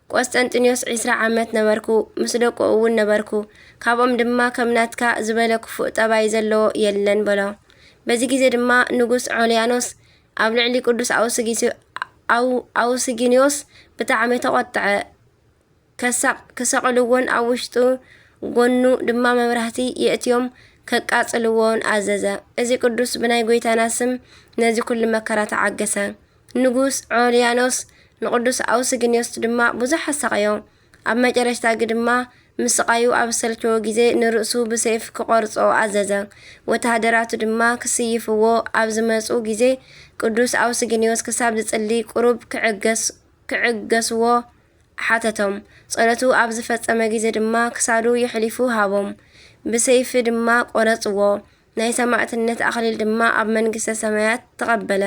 ቆስጠንጢኖስ ዒስራ ዓመት ነበርኩ፣ ምስ ደቁ እውን ነበርኩ። ካብኦም ድማ ከም ናትካ ዝበለ ክፉእ ጠባይ ዘለዎ የለን በሎ። በዚ ግዜ ድማ ንጉስ ዖልያኖስ ኣብ ልዕሊ ቅዱስ ኣውስጊስ-፣ ኣው-፣ ኣውስጊንዮስ ብጣዕሚ ተቖጥዐ። ከሳቕ-፣ ክሰቕልዎን ኣብ ውሽጡ ጎኑ ድማ መብራህቲ የእትዮም ከቃጽልዎን ኣዘዘ። እዚ ቅዱስ ብናይ ጎይታና ስም ነዚ ኩሉ መከራ ተዓገሰ። ንጉስ ዖልያኖስ ንቅዱስ ኣውስግንዮስ ድማ ብዙሕ ኣሳቐዮ። ኣብ መጨረሽታ ግድማ ምስቓዩ ኣብ ሰልቸዎ ግዜ ንርእሱ ብሰይፍ ክቖርጾ ኣዘዘ። ወተሃደራቱ ድማ ክስይፍዎ ኣብ ዝመጹ ግዜ ቅዱስ ኣውስግንዮስ ክሳብ ዝጽሊ ቁሩብ ክዕገስ-፣ ክዕገስዎ ሓተቶም። ጸሎቱ ኣብ ዝፈጸመ ግዜ ድማ ክሳዱ የሕሊፉ ሃቦም። ብሰይፊ ድማ ቆረጽዎ። ናይ ሰማዕትነት ኣኽሊል ድማ ኣብ መንግስተ ሰማያት ተቐበለ።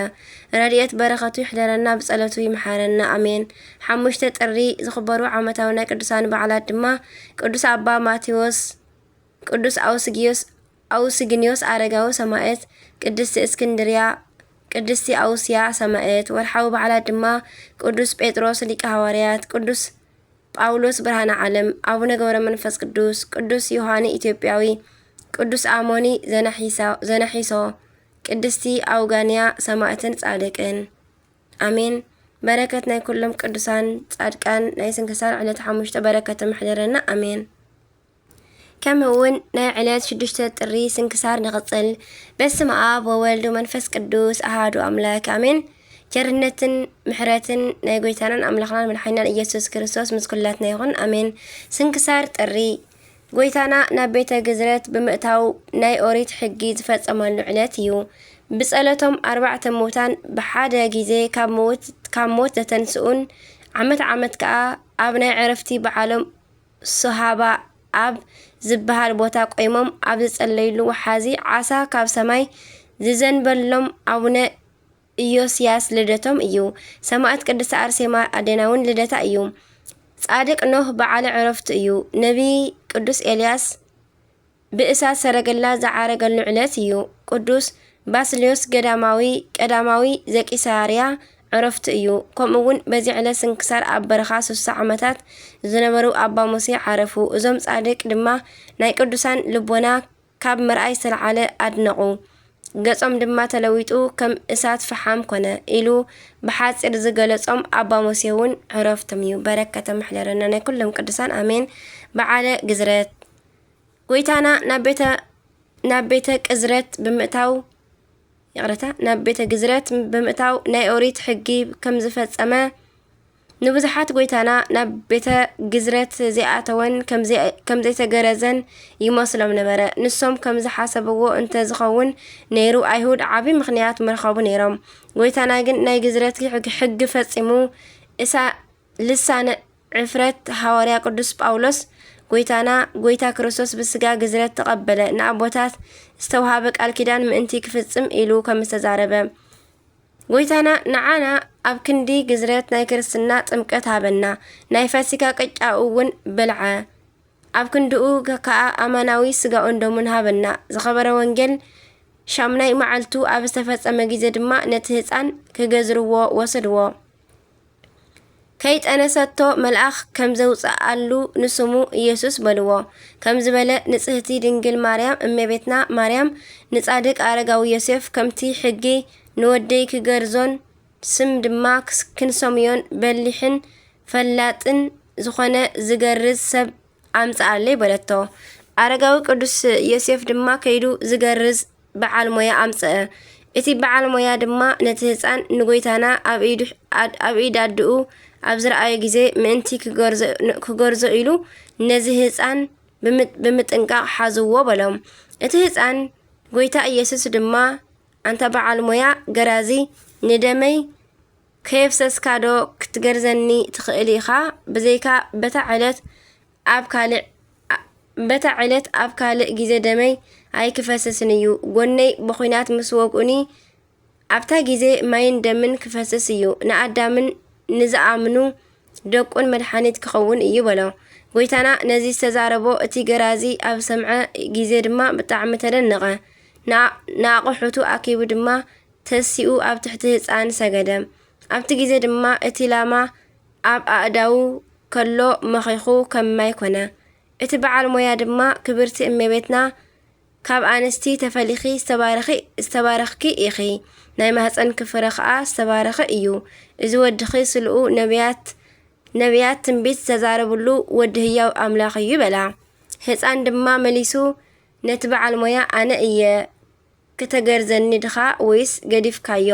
ረድኤት በረኸቱ ይሕደረና፣ ብጸሎቱ ይምሓረና። ኣሜን። ሓሙሽተ ጥሪ ዝኽበሩ ዓመታዊ ናይ ቅዱሳን በዓላት ድማ ቅዱስ ኣባ ማቴዎስ፣ ቅዱስ ኣውስጊዮስ፣ ኣውስግንዮስ ኣረጋዊ ሰማዕት፣ ቅድስቲ እስክንድርያ፣ ቅድስቲ ኣውስያ ሰማዕት። ወርሓዊ በዓላት ድማ ቅዱስ ጴጥሮስ ሊቀ ሃዋርያት፣ ቅዱስ ጳውሎስ ብርሃነ ዓለም፣ ኣቡነ ገብረ መንፈስ ቅዱስ፣ ቅዱስ ዮሃኒ ኢትዮጵያዊ፣ ቅዱስ ኣሞኒ ዘናሒሳ-፣ ዘናሒሶ፣ ቅድስቲ ኣውጋንያ ሰማዕትን ጻድቅን። ኣሜን። በረከት ናይ ኩሎም ቅዱሳን ጻድቃን ናይ ስንክሳር ዕለት ሓሙሽተ በረከት ምሕደረና። ኣሜን። ከምኡ እውን ናይ ዕለት ሽዱሽተ ጥሪ ስንክሳር ንቕጽል። በስመ ኣብ ወወልድ ወመንፈስ ቅዱስ ኣሃዱ ኣምላክ ኣሜን። ቸርነትን ምሕረትን ናይ ጎይታናን ኣምላኽናን መድሓኒናን ኢየሱስ ክርስቶስ ምስ ኩላትና ይኹን። ኣሜን። ስንክሳር ጥሪ። ጎይታና ናብ ቤተ ግዝረት ብምእታው ናይ ኦሪት ሕጊ ዝፈጸመሉ ዕለት እዩ። ብጸሎቶም ኣርባዕተ ምዉታን ብሓደ ግዜ ካብ ምዉት-፣ ካብ ሞት ዘተንስኡን ዓመት ዓመት ከኣ ኣብ ናይ ዕረፍቲ በዓሎም ሶሃባ ኣብ ዝበሃል ቦታ ቆይሞም ኣብ ዝጸለይሉ ወሓዚ ዓሳ ካብ ሰማይ ዝዘንበሎም ኣቡነ ኢዮስያስ ልደቶም እዩ። ሰማዕት ቅድስቲ ኣርሴማ ኣዴና እውን ልደታ እዩ። ጻድቅ ኖህ በዓለ ዕረፍቱ እዩ። ነቢይ ቅዱስ ኤልያስ ብእሳት ሰረገላ ዝዓረገሉ ዕለት እዩ። ቅዱስ ባስልዮስ ገዳማዊ ቀዳማዊ ዘቂሳርያ ዕረፍቱ እዩ። ከምኡ እውን በዚ ዕለት ስንክሳር ኣብ በረኻ ስሳ ዓመታት ዝነበሩ ኣባ ሙሴ ዓረፉ። እዞም ጻድቅ ድማ ናይ ቅዱሳን ልቦና ካብ ምርኣይ ዝተለዓለ ኣድነቑ። ገጾም ድማ ተለዊጡ ከም እሳት ፈሓም ኮነ ኢሉ ብሓጺር ዝገለጾም ኣባ ሙሴ እውን ዕረፍቶም እዩ። በረከቶም ይሕደረና ናይ ኩሎም ቅዱሳን ኣሜን። በዓለ ግዝረት። ጎይታና ናብ ቤተ፣ ናብ ቤተ ቅዝረት ብምእታው፣ ይቕረታ፣ ናብ ቤተ ግዝረት ብምእታው ናይ ኦሪት ሕጊ ከም ዝፈጸመ፣ ንብዙሓት ጎይታና ናብ ቤተ ግዝረት ዘይኣተወን ከም ዘይ-፣ ከም ዘይተገረዘን ይመስሎም ነበረ። ንሶም ከም ዝሓሰብዎ እንተ ዝኸውን ነይሩ፣ ኣይሁድ ዓቢ ምኽንያት ምረኸቡ ነይሮም። ጎይታና ግን ናይ ግዝረት ሕጊ፣ ሕጊ ፈጺሙ፣ እሳ-፣ ልሳነ ዕፍረት ሃዋርያ ቅዱስ ጳውሎስ ጎይታና ጎይታ ክርስቶስ ብስጋ ግዝረት ተቐበለ፣ ንኣቦታት ዝተውሃበ ቃል ኪዳን ምእንቲ ክፍጽም ኢሉ ከም ዝተዛረበ። ጎይታና ንዓና ኣብ ክንዲ ግዝረት ናይ ክርስትና ጥምቀት ሃበና፣ ናይ ፋሲካ ቅጫኡ እውን በልዐ። ኣብ ክንድኡ ከ-፣ ከኣ ኣማናዊ ስጋኡን ደሙን ሃበና። ዝኸበረ ወንጌል ሻምናይ መዓልቱ ኣብ ዝተፈጸመ ግዜ ድማ ነቲ ህጻን ክገዝርዎ ወሰድዎ። ከይጠነሰቶ መልኣኽ ከም ዘውጽኣሉ ንስሙ ኢየሱስ በልዎ። ከም ዝበለ ንጽህቲ ድንግል ማርያም እመቤትና ማርያም ንጻድቅ ኣረጋዊ ዮሴፍ ከምቲ ሕጊ ንወደይ ክገርዞን ስም ድማ ክስ-፣ ክንሰምዮን በሊሕን ፈላጥን ዝኾነ ዝገርዝ ሰብ ኣምጽኣለይ በለቶ። ኣረጋዊ ቅዱስ ዮሴፍ ድማ ከይዱ ዝገርዝ በዓል ሞያ ኣምጽአ። እቲ በዓል ሞያ ድማ ነቲ ህጻን ንጎይታና ኣብ ኢዱ፣ ኣብ ኢድ ኣድኡ ኣብ ዝረኣዮ ግዜ ምእንቲ ክገርዞ፣ ክገርዞ ኢሉ ነዚ ህጻን ብምጥ-፣ ብምጥንቃቕ ሓዝዎ በሎ። እቲ ህጻን ጎይታ ኢየሱስ ድማ ኣንታ በዓል ሞያ ገራዚ፣ ንደመይ ከየፍሰስካ ዶ ክትገርዘኒ ትኽእል ኢኻ? ብዘይካ በታ ዕለት ኣብ ካልእ፣ በታ ዕለት ኣብ ካልእ ግዜ ደመይ ኣይክፈስስን እዩ። ጎነይ ብኹናት ምስ ወግኡኒ ኣብታ ግዜ ማይን ደምን ክፈስስ እዩ። ንኣዳምን ንዝኣምኑ ደቁን መድሓኒት ክኸውን እዩ በሎ። ጎይታና ነዚ ዝተዛረቦ እቲ ገራዚ ኣብ ሰምዐ ግዜ ድማ ብጣዕሚ ተደነቐ። ንኣ-፣ ንኣቑሑቱ ኣኪቡ ድማ ተሲኡ ኣብ ትሕቲ ህጻን ሰገደ። ኣብቲ ግዜ ድማ እቲ ላማ ኣብ ኣእዳዉ ከሎ መኺኹ ከም ማይ ኮነ። እቲ በዓል ሞያ ድማ፣ ክብርቲ እመቤትና፣ ካብ ኣንስቲ ተፈሊኺ ዝተባረኺ፣ ዝተባረኽኪ ኢኺ፣ ናይ ማህፀንኪ ፍረ ኸኣ ዝተባረኸ እዩ። እዚ ወድኺ ስልኡ ነቢያት፣ ነቢያት ትንቢት ዝተዛረብሉ ወዲ ህያው ኣምላኽ እዩ በላ። ህፃን ድማ መሊሱ ነቲ በዓል ሞያ፣ ኣነ እየ፣ ክተገርዘኒ ድኻ ወይስ ገዲፍካዮ?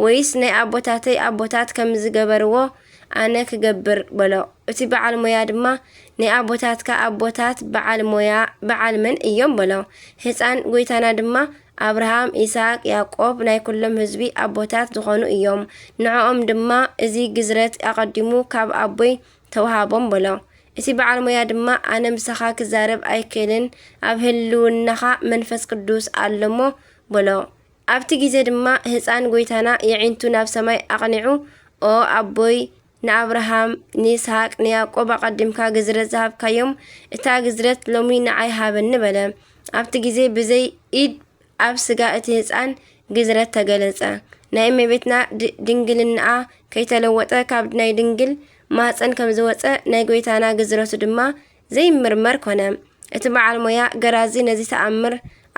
ወይስ ናይ ኣቦታተይ ኣቦታት ከም ዝገበርዎ ኣነ ክገብር? በሎ። እቲ በዓል ሞያ ድማ፣ ናይ ኣቦታትካ ኣቦታት በዓል ሞያ በዓል መን እዮም? በሎ። ህፃን ጎይታና ድማ፣ ኣብርሃም፣ ይስሐቅ፣ ያዕቆብ ናይ ኩሎም ህዝቢ ኣቦታት ዝኾኑ እዮም። ንዕኦም ድማ እዚ ግዝረት ኣቐዲሙ ካብ ኣቦይ ተውሃቦም በሎ። እቲ በዓል ሞያ ድማ፣ ኣነ ምሳኻ ክዛረብ ኣይክእልን፣ ኣብ ህልውናኻ መንፈስ ቅዱስ ኣሎ እሞ በሎ። ኣብቲ ግዜ ድማ ህፃን ጎይታና የዒንቱ ናብ ሰማይ ኣቕኒዑ፣ ኦ ኣቦይ፣ ንኣብርሃም፣ ንይስሃቅ፣ ንያዕቆብ ኣቐዲምካ ግዝረት ዝሃብካዮም፣ እታ ግዝረት ሎሚ ንዓይ ሃበኒ በለ። ኣብቲ ግዜ ብዘይ ኢድ ኣብ ስጋ እቲ ህፃን ግዝረት ተገለጸ። ናይ እመቤትና ድ-፣ ድንግልናኣ ከይተለወጠ ካብ ናይ ድንግል ማህፀን ከም ዝወፀ ናይ ጎይታና ግዝረቱ ድማ ዘይምርመር ኮነ። እቲ በዓል ሞያ ገራዚ ነዚ ተኣምር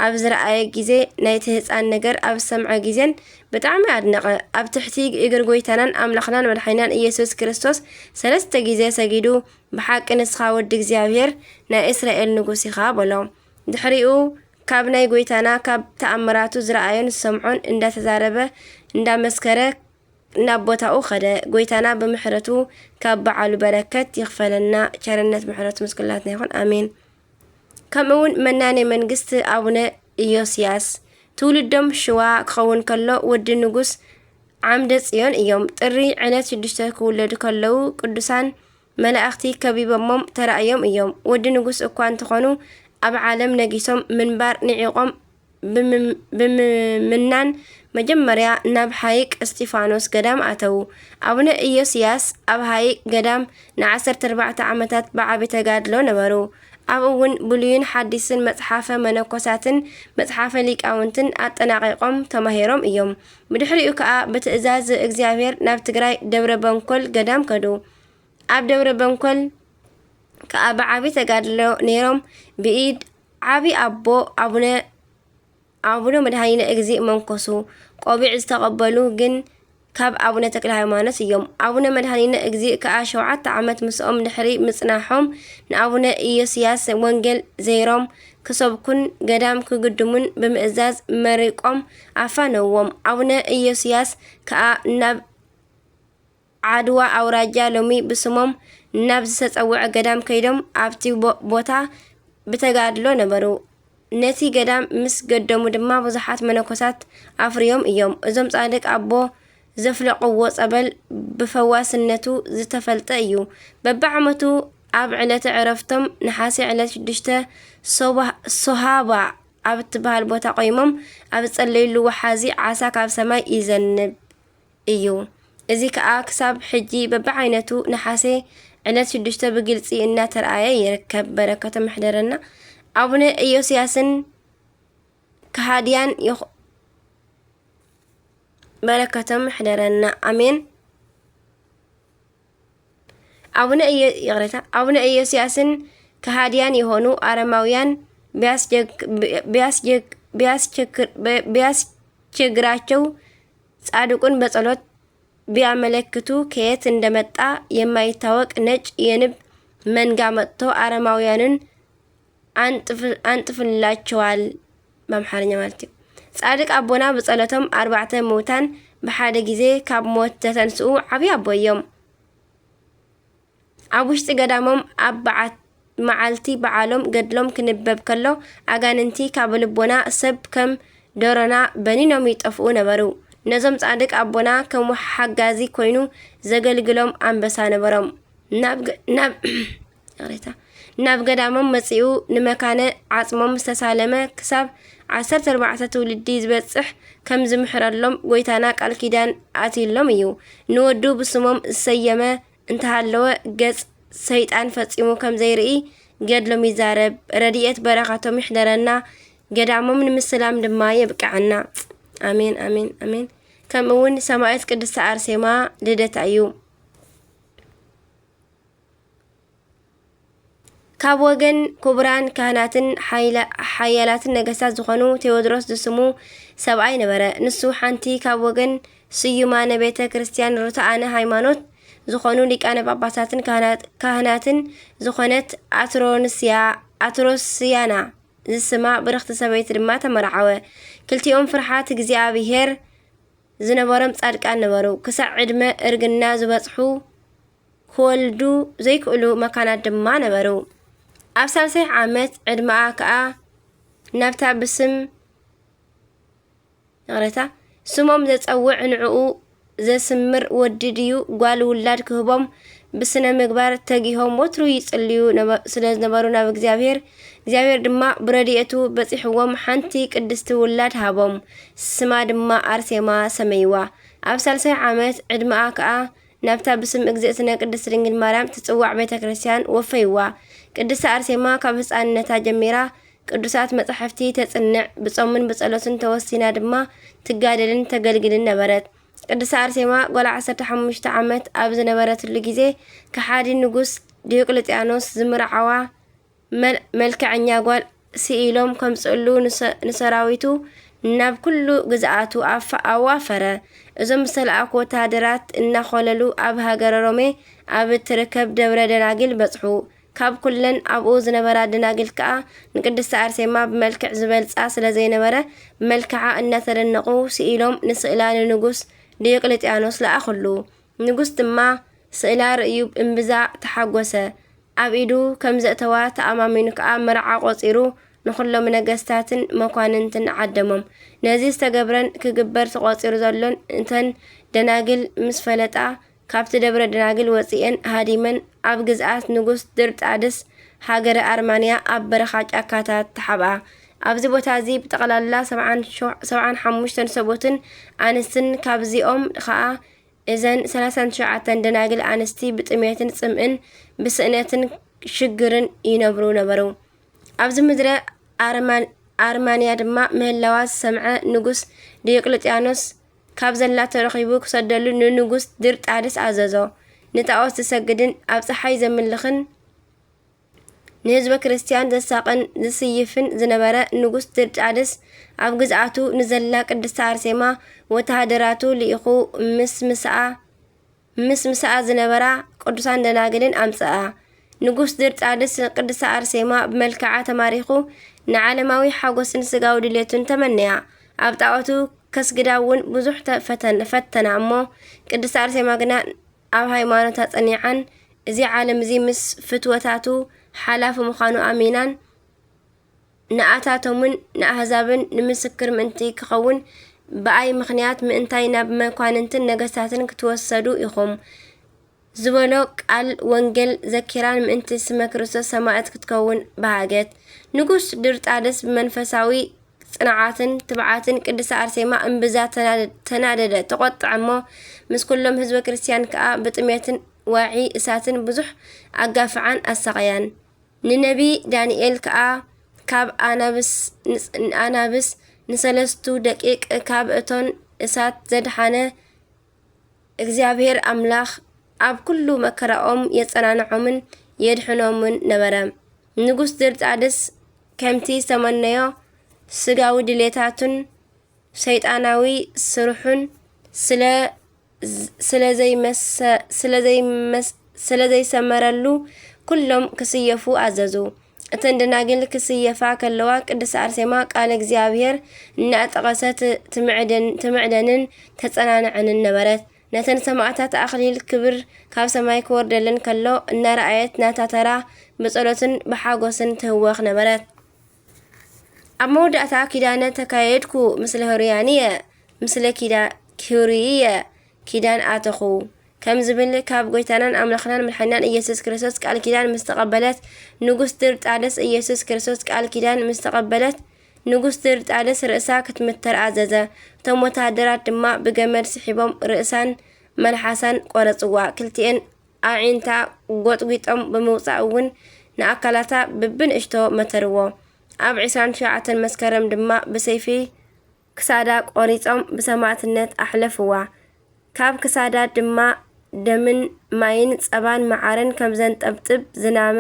ኣብ ዝረኣየ ግዜ ናይቲ ህፃን ነገር ኣብ ዝሰምዐ ግዜን ብጣዕሚ ኣድነቐ። ኣብ ትሕቲ እግሪ ጎይታናን ኣምላኽናን መድሓኒናን ኢየሱስ ክርስቶስ ሰለስተ ግዜ ሰጊዱ፣ ብሓቂ ንስኻ ወዲ እግዚኣብሔር ናይ እስራኤል ንጉስ ኢኻ በሎ። ድሕሪኡ ካብ ናይ ጎይታና ካብ ተኣምራቱ ዝረኣዮን ዝሰምዖን እንዳተዛረበ እንዳመስከረ ናብ ቦታኡ ኸደ። ጎይታና ብምሕረቱ ካብ በዓሉ በረከት ይኽፈለና። ቸርነት ምሕረቱ ምስ ኩላትና ይኹን። ኣሜን። ከምኡ እውን መናኔ መንግስቲ ኣቡነ ኢዮስያስ ትውልዶም ሽዋ ክኸውን ከሎ ወዲ ንጉስ ዓምደ ጽዮን እዮም። ጥሪ ዕለት ሽዱሽተ ክውለዱ ከለዉ ቅዱሳን መላእኽቲ ከቢቦሞም ተራእዮም እዮም። ወዲ ንጉስ እኳ እንተኾኑ ኣብ ዓለም ነጊሶም ምንባር ንዒቖም ብምም-፣ ብምምናን መጀመርያ ናብ ሃይቅ እስጢፋኖስ ገዳም ኣተዉ። ኣቡነ ኢዮስያስ ኣብ ሃይቅ ገዳም ንዓሰርተ ኣርባዕተ ዓመታት ብዓቢ ተጋድሎ ነበሩ። ኣብኡ እውን ብሉይን ሓዲስን መጽሓፈ መነኮሳትን መጽሓፈ ሊቃውንትን ኣጠናቒቖም ተማሂሮም እዮም። ብድሕሪኡ ከኣ ብትእዛዝ እግዚኣብሔር ናብ ትግራይ ደብረ በንኮል ገዳም ከዱ። ኣብ ደብረ በንኮል ከኣ ብዓቢ ተጋድሎ ነይሮም ብኢድ ዓቢ ኣቦ ኣቡነ፣ ኣቡነ መድኃኒነ እግዚእ መንኮሱ። ቆቢዕ ዝተቐበሉ ግን ካብ ኣቡነ ተክለ ሃይማኖት እዮም። ኣቡነ መድኃኒነ እግዚእ ከኣ ሸውዓተ ዓመት ምስኦም ድሕሪ ምጽናሖም ንኣቡነ ኢዮስያስ ወንጌል ዘይሮም ክሰብኩን ገዳም ክግድሙን ብምእዛዝ መሪቆም ኣፋነውዎም። ኣቡነ ኢዮስያስ ከኣ ናብ ዓድዋ ኣውራጃ ሎሚ ብስሞም ናብ ዝተጸውዐ ገዳም ከይዶም ኣብቲ ቦ-፣ ቦታ ብተጋድሎ ነበሩ። ነቲ ገዳም ምስ ገደሙ ድማ ብዙሓት መነኮሳት ኣፍርዮም እዮም። እዞም ጻድቅ ኣቦ ዘፍለቕዎ ጸበል ብፈዋስነቱ ዝተፈልጠ እዩ። በብዓመቱ ኣብ ዕለተ ዕረፍቶም ነሓሴ ዕለት ሽዱሽተ ሶባ-፣ ሶሃባ ኣብ እትበሃል ቦታ ቆይሞም ኣብ ዝጸለይሉ ወሓዚ ዓሳ ካብ ሰማይ ይዘንብ እዩ። እዚ ከኣ ክሳብ ሕጂ በብዓይነቱ ነሓሴ ዕለት ሽዱሽተ ብግልጺ እናተርኣየ ይርከብ። በረከቶም ይሕደረና። ኣቡነ ኢዮስያስን ከሃድያን ይኹ-፣ በረከቶም ይሕደረና። ኣሜን። አቡነ ኢዮ-፣ ይቕሬታ፣ አቡነ ኢዮስያስን ከሃዲያን የሆኑ አረማውያን ቢያስቸግ-፣ ቢያስቸግ-፣ ቢያስቸግር-፣ ቢያስቸግራቸው ጻድቁን በጸሎት ቢያመለክቱ ከየት እንደመጣ የማይታወቅ ነጭ የንብ መንጋ መጥቶ አረማውያንን አንጥፍ-፣ አንጥፍላቸዋል፣ በአምሓርኛ ማለት እዩ። ጻድቅ አቦና ብጸሎቶም አርባዕተ ምውታን ብሓደ ግዜ ካብ ሞት ዘተንስኡ ዓብዪ ኣቦ እዮም። ኣብ ውሽጢ ገዳሞም ኣብ በዓት-፣ መዓልቲ በዓሎም ገድሎም ክንበብ ከሎ ኣጋንንቲ ካብ ልቦና ሰብ ከም ዶሮና በኒኖም ይጠፍኡ ነበሩ። ነዞም ጻድቅ ኣቦና ከም ሓጋዚ ኮይኑ ዘገልግሎም ኣንበሳ ነበሮም። ናብ ገ-፣ ናብ፣ ይቕሬታ፣ ናብ ገዳሞም መጺኡ ንመካነ ዓጽሞም ዝተሳለመ ክሳብ ዓሰርተ ኣርባዕተ ትውልዲ ዝበጽሕ ከም ዝምሕረሎም ጎይታና ቃል ኪዳን ኣትዩሎም እዩ። ንወዱ ብስሞም ዝሰየመ እንተሃለወ ገጽ ሰይጣን ፈጺሙ ከም ዘይርኢ ገድሎም ይዛረብ። ረድኤት በረኸቶም ይሕደረና፣ ገዳሞም ንምስላም ድማ የብቅዐና። ኣሜን፣ ኣሜን፣ ኣሜን። ከምኡ እውን ሰማዕት ቅድስቲ ኣርሴማ ልደታ እዩ። ካብ ወገን ክቡራን ካህናትን ሓይላ-፣ ሓያላትን ነገስታት ዝኾኑ ቴዎድሮስ ዝስሙ ሰብኣይ ነበረ። ንሱ ሓንቲ ካብ ወገን ስዩማነ ቤተ ክርስቲያን ርቱዓነ ሃይማኖት ዝኾኑ ሊቃነ ጳጳሳትን ካህናት-፣ ካህናትን ዝኾነት ኣትሮንስያ-፣ ኣትሮስያና ዝስማ ብርኽቲ ሰበይቲ ድማ ተመርዓወ። ክልቲኦም ፍርሓት እግዚኣብሔር ዝነበሮም ጻድቃን ነበሩ። ክሳዕ ዕድመ እርግና ዝበጽሑ ክወልዱ ዘይክእሉ መካናት ድማ ነበሩ። ኣብ ሳልሳይ ዓመት ዕድመኣ ከኣ ናብታ ብስም፣ ይቕሬታ፣ ስሞም ዘጸውዕ ንዕኡ ዘስምር ወዲ ድዩ ጓል ውላድ ክህቦም ብስነ ምግባር ተጊሆም ወትሩ ይጽልዩ ነበ-፣ ስለ ዝነበሩ ናብ እግዚኣብሔር፣ እግዚኣብሔር ድማ ብረድኤቱ በጺሕዎም ሓንቲ ቅድስቲ ውላድ ሃቦም። ስማ ድማ ኣርሴማ ሰመይዋ። ኣብ ሳልሳይ ዓመት ዕድመኣ ከኣ ናብታ ብስም እግዝእትነ ቅድስት ድንግል ማርያም ትጽዋዕ ቤተ ክርስቲያን ወፈይዋ። ቅድስቲ ኣርሴማ ካብ ህጻንነታ ጀሚራ ቅዱሳት መጻሕፍቲ ተጽንዕ፣ ብጾምን ብጸሎትን ተወሲና ድማ ትጋደልን ተገልግልን ነበረት። ቅድስቲ ኣርሴማ ጓል ዓሰርተ ሓሙሽተ ዓመት ኣብ ዝነበረትሉ ግዜ፣ ከሓዲ ንጉስ ዲዮቅልጥያኖስ ዝምርዓዋ መል-፣ መልክዐኛ ጓል ስኢሎም ከምጽእሉ ንሰ-፣ ንሰራዊቱ ናብ ኩሉ ግዝኣቱ ኣፋ-፣ ኣዋፈረ። እዞም ዝተላእኩ ወተሃደራት እናኾለሉ ኣብ ሃገረ ሮሜ ኣብ እትርከብ ደብረ ደናግል በጽሑ። ካብ ኩለን ኣብኡ ዝነበራ ደናግል ከኣ ንቅድስቲ ኣርሴማ ብመልክዕ ዝበልጻ ስለ ዘይነበረ፣ ብመልክዓ እናተደነቑ ስኢሎም ንስእላ ንንጉስ ዲዮቅልጥያኖስ ለኣኹሉ። ንጉስ ድማ ስእላ ርእዩ እምብዛ ተሓጎሰ። ኣብ ኢዱ ከም ዘእተዋ ተኣማሚኑ ከኣ መርዓ ቆጺሩ ንኹሎም ነገስታትን መኳንንትን ዓደሞም። ነዚ ዝተገብረን ክግበር ተቖጺሩ ዘሎን እተን ደናግል ምስ ፈለጣ፣ ካብቲ ደብረ ደናግል ወጺኤን ሃዲመን ኣብ ግዝኣት ንጉስ ድርጣድስ ሃገረ ኣርማንያ ኣብ በረኻ ጫካታት ተሓብኣ። ኣብዚ ቦታ እዚ ብጠቕላላ ሰብዓን ሸው-፣ ሰብዓን ሓሙሽተን ሰብኡትን ኣንስትን ካብዚኦም ኸኣ እዘን ሰላሳን ትሽዓተን ደናግል ኣንስቲ ብጥሜትን ጽምእን ብስእነትን ሽግርን ይነብሩ ነበሩ። ኣብዚ ምድረ ኣርማን-፣ ኣርማንያ ድማ ምህላዋ ዝሰምዐ ንጉስ ዲዮቅልጥያኖስ ካብ ዘላቶ ረኺቡ ክሰደሉ ንንጉስ ድርጣድስ ኣዘዞ። ንጣኦት ዝሰግድን ኣብ ጸሓይ ዘምልኽን ንህዝበ ክርስቲያን ዘሳቕን ዝስይፍን ዝነበረ ንጉስ ድርጣድስ ኣብ ግዝኣቱ ንዘላ ቅድስቲ ኣርሴማ ወተሃደራቱ ልኢኹ ምስ ምስኣ፣ ምስ ምስኣ ዝነበራ ቅዱሳን ደናግልን ኣምጽኣ። ንጉስ ድርጣድስ ንቅድስቲ ኣርሴማ ብመልክዓ ተማሪኹ ንዓለማዊ ሓጎስን ስጋዊ ድሌቱን ተመነያ። ኣብ ጣኦቱ ከስግዳ እውን ብዙሕ ተ-፣ ፈተን-፣ ፈተና እሞ ቅድስቲ ኣርሴማ ግና ኣብ ሃይማኖታ ጸኒዓን እዚ ዓለም እዚ ምስ ፍትወታቱ ሓላፊ ምዃኑ ኣሚናን ንኣታቶምን ንኣህዛብን ንምስክር ምእንቲ ክኸውን ብኣይ ምኽንያት ምእንታይ ናብ መኳንንትን ነገስታትን ክትወሰዱ ኢኹም? ዝበሎ ቃል ወንጌል ዘኪራን ምእንቲ ስመ ክርስቶስ ሰማዕት ክትከውን በሃገት። ንጉስ ድርጣደስ ብመንፈሳዊ ጽንዓትን ትብዓትን ቅድስቲ ኣርሴማ እምብዛ ተናደ-፣ ተናደደ፣ ተቖጥዐ እሞ፣ ምስ ኩሎም ህዝበ ክርስቲያን ከኣ ብጥሜትን ዋዒ እሳትን ብዙሕ ኣጋፍዓን ኣሳቐያን። ንነቢ ዳንኤል ከኣ ካብ ኣናብስ፣ ንስ-፣ ኣናብስ ንሰለስቱ ደቂቅ ካብ እቶን እሳት ዘድሓነ እግዚኣብሔር ኣምላኽ ኣብ ኩሉ መከራኦም የጸናንዖምን የድሕኖምን ነበረ። ንጉስ ድርጣድስ ከምቲ ዝተመነዮ ስጋዊ ድሌታቱን ሰይጣናዊ ስርሑን ስለ፣ ስለ ዘይመሰ-፣ ስለ ዘይመስ-፣ ስለ ዘይሰመረሉ ኩሎም ክስየፉ ኣዘዙ። እተን ደናግል ክስየፋ ከለዋ ቅድስቲ ኣርሴማ ቃል እግዚኣብሔር እናጠቐሰት ትምዕደን-፣ ትምዕደንን ተጸናንዐንን ነበረት። ነተን ሰማዕታት ኣኽሊል ክብር ካብ ሰማይ ክወርደለን ከሎ እናረኣየት ናታ ተራ ብጸሎትን ብሓጎስን ትህወኽ ነበረት። ኣብ መወዳእታ ኪዳነ ተካየድኩ ምስለ ህሩያንየ፣ ምስለ ኪዳ-፣ ህሩይየ ኪዳን ኣተኹ ከም ዝብል ካብ ጎይታናን ኣምላኽናን መድሓኒናን ኢየሱስ ክርስቶስ ቃል ኪዳን ምስ ተቐበለት፣ ንጉስ ድርጣደስ ኢየሱስ ክርስቶስ ቃል ኪዳን ምስ ተቐበለት፣ ንጉስ ድርጣደስ ርእሳ ክትምተር ኣዘዘ። እቶም ወተሃደራት ድማ ብገመድ ስሒቦም ርእሳን መልሓሳን ቆረጽዋ። ክልቲኤን ኣዒንታ ጎጥጒጦም ብምውጻእ እውን ንኣካላታ ብብንእሽቶ መተርዎ። ኣብ ዕስራን ትሽዓተን መስከረም ድማ ብሰይፊ ክሳዳ ቆሪጾም ብሰማእትነት ኣሕለፍዋ። ካብ ክሳዳ ድማ ደምን ማይን ጸባን መዓርን ከም ዘንጠብጥብ ዝናመ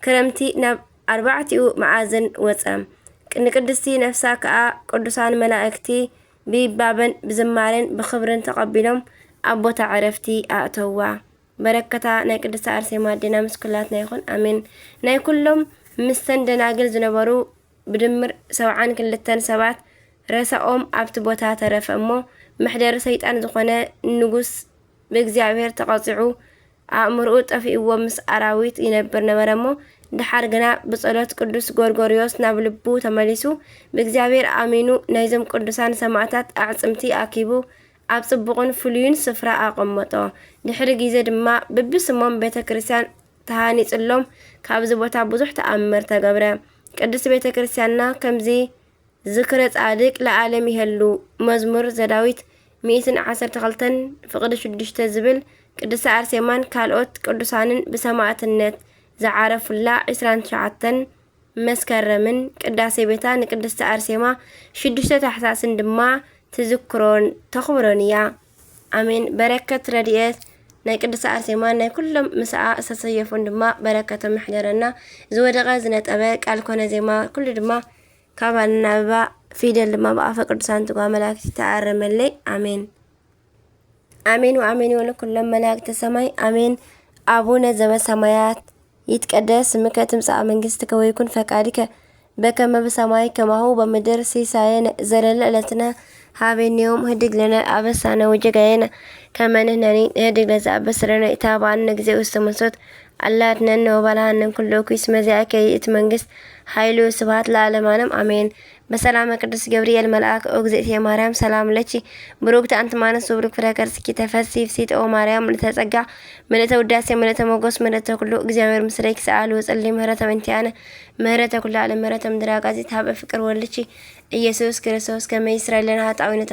ክረምቲ ናብ ኣርባዕቲኡ መኣዝን ወጸ። ንቅድስቲ ነፍሳ ከኣ ቅዱሳን መላእክቲ ብይባበን ብዝማሬን ብኽብርን ተቐቢሎም ኣብ ቦታ ዕረፍቲ ኣእተውዋ። በረከታ ናይ ቅድስቲ ኣርሴማ ኣዴና ምስ ኩላትና ይኹን፣ ኣሜን። ናይ ኩሎም ምስተን ደናግል ዝነበሩ ብድምር ሰብዓን ክልተን ሰባት ሬሳኦም ኣብቲ ቦታ ተረፈ እሞ፣ መሕደሪ ሰይጣን ዝኾነ ንጉስ ብእግዚኣብሔር ተቐጺዑ፣ ኣእምሮኡ ጠፊእዎ ምስ ኣራዊት ይነብር ነበረ እሞ፣ ደሓር ግና ብጸሎት ቅዱስ ጎርጎርዮስ ናብ ልቡ ተመሊሱ፣ ብእግዚኣብሔር ኣሚኑ፣ ናይዞም ቅዱሳን ሰማዕታት ኣዕጽምቲ ኣኪቡ፣ ኣብ ጽቡቕን ፍሉይን ስፍራ ኣቐመጦ። ድሕሪ ግዜ ድማ ብብስሞም ቤተ ክርስቲያን ተሃኒጽሎም፣ ካብዚ ቦታ ብዙሕ ተኣምር ተገብረ። ቅድስቲ ቤተ ክርስቲያንና ከምዚ ዝክረ ጻድቅ ለዓለም ይሀሉ። መዝሙር ዘዳዊት ሚእትን ዓሰርተ ክልተን ፍቕዲ ሽዱሽተ ዝብል፣ ቅድስቲ ኣርሴማን ካልኦት ቅዱሳንን ብሰማዕትነት ዝዓረፉላ ዕስራን ትሽዓተን መስከረምን ቅዳሴ ቤታ ንቅድስቲ ኣርሴማ ሽዱሽተ ታሕሳስን ድማ ትዝክሮን ተኽብሮን እያ። ኣሜን። በረከት ረድኤት ናይ ቅድስቲ ኣርሴማን ናይ ኩሎም ምስኣ ዝተሰየፉን ድማ በረከቶም ይሕደረና። ዝወደቐ ዝነጠበ ቃል ኮነ ዜማ ኩሉ ድማ ካብ ኣናብባ ፊደል ድማ ብኣፈ ቅዱሳን ትጓ መላእክቲ ተኣረመለይ። ኣሜን። ኣሜን ወኣሜን ይበሉ ኩሎም መላእክተ ሰማይ። ኣሜን። ኣቡነ ዘበሰማያት ይትቀደስ ስምከ ትምጻእ መንግስትከ ወይኩን ፈቃድከ በከመ ብሰማይ ከማሁ በምድር። ሲሳየነ ዘለለ ዕለትነ ሃበነ ዮም። ህድግ ለነ አበሳነ ወጌጋየነ ከመ ንሕነኒ ንህድግ ለዘአበሰ ለነ ኢታብአነ እግዚኦ ውስተ መንሱት አላ አድነነ ወባልሐነ እምኩሉ እኩይ እስመ ዚአከ ይእቲ መንግስት ኃይሉ ስብሐት ለዓለመ ዓለም አሜን። በሰላመ ቅዱስ ገብርኤል መልአክ ኦ እግዝእትየ ማርያም ሰላም ለኪ ብሩክት አንቲ እም አንስት ወብሩክ ፍሬ ከርስኪ ተፈሲ ፍሲት ኦ ማርያም ምልዕተ ጸጋ ምልዕተ ውዳሴ ምልዕተ ሞገስ ምልዕተ ኩሉ እግዚአብሔር ምስሌኪ ሰአሊ ወጸሊ ምህረተ በእንቲአነ ምህረተ ኩሉ ዓለም ምህረተ ምድር አጋዚ ተሃበ ፍቅር ወልድኪ ኢየሱስ ክርስቶስ ከመ ይስረይ ለነ ኃጣውኢነ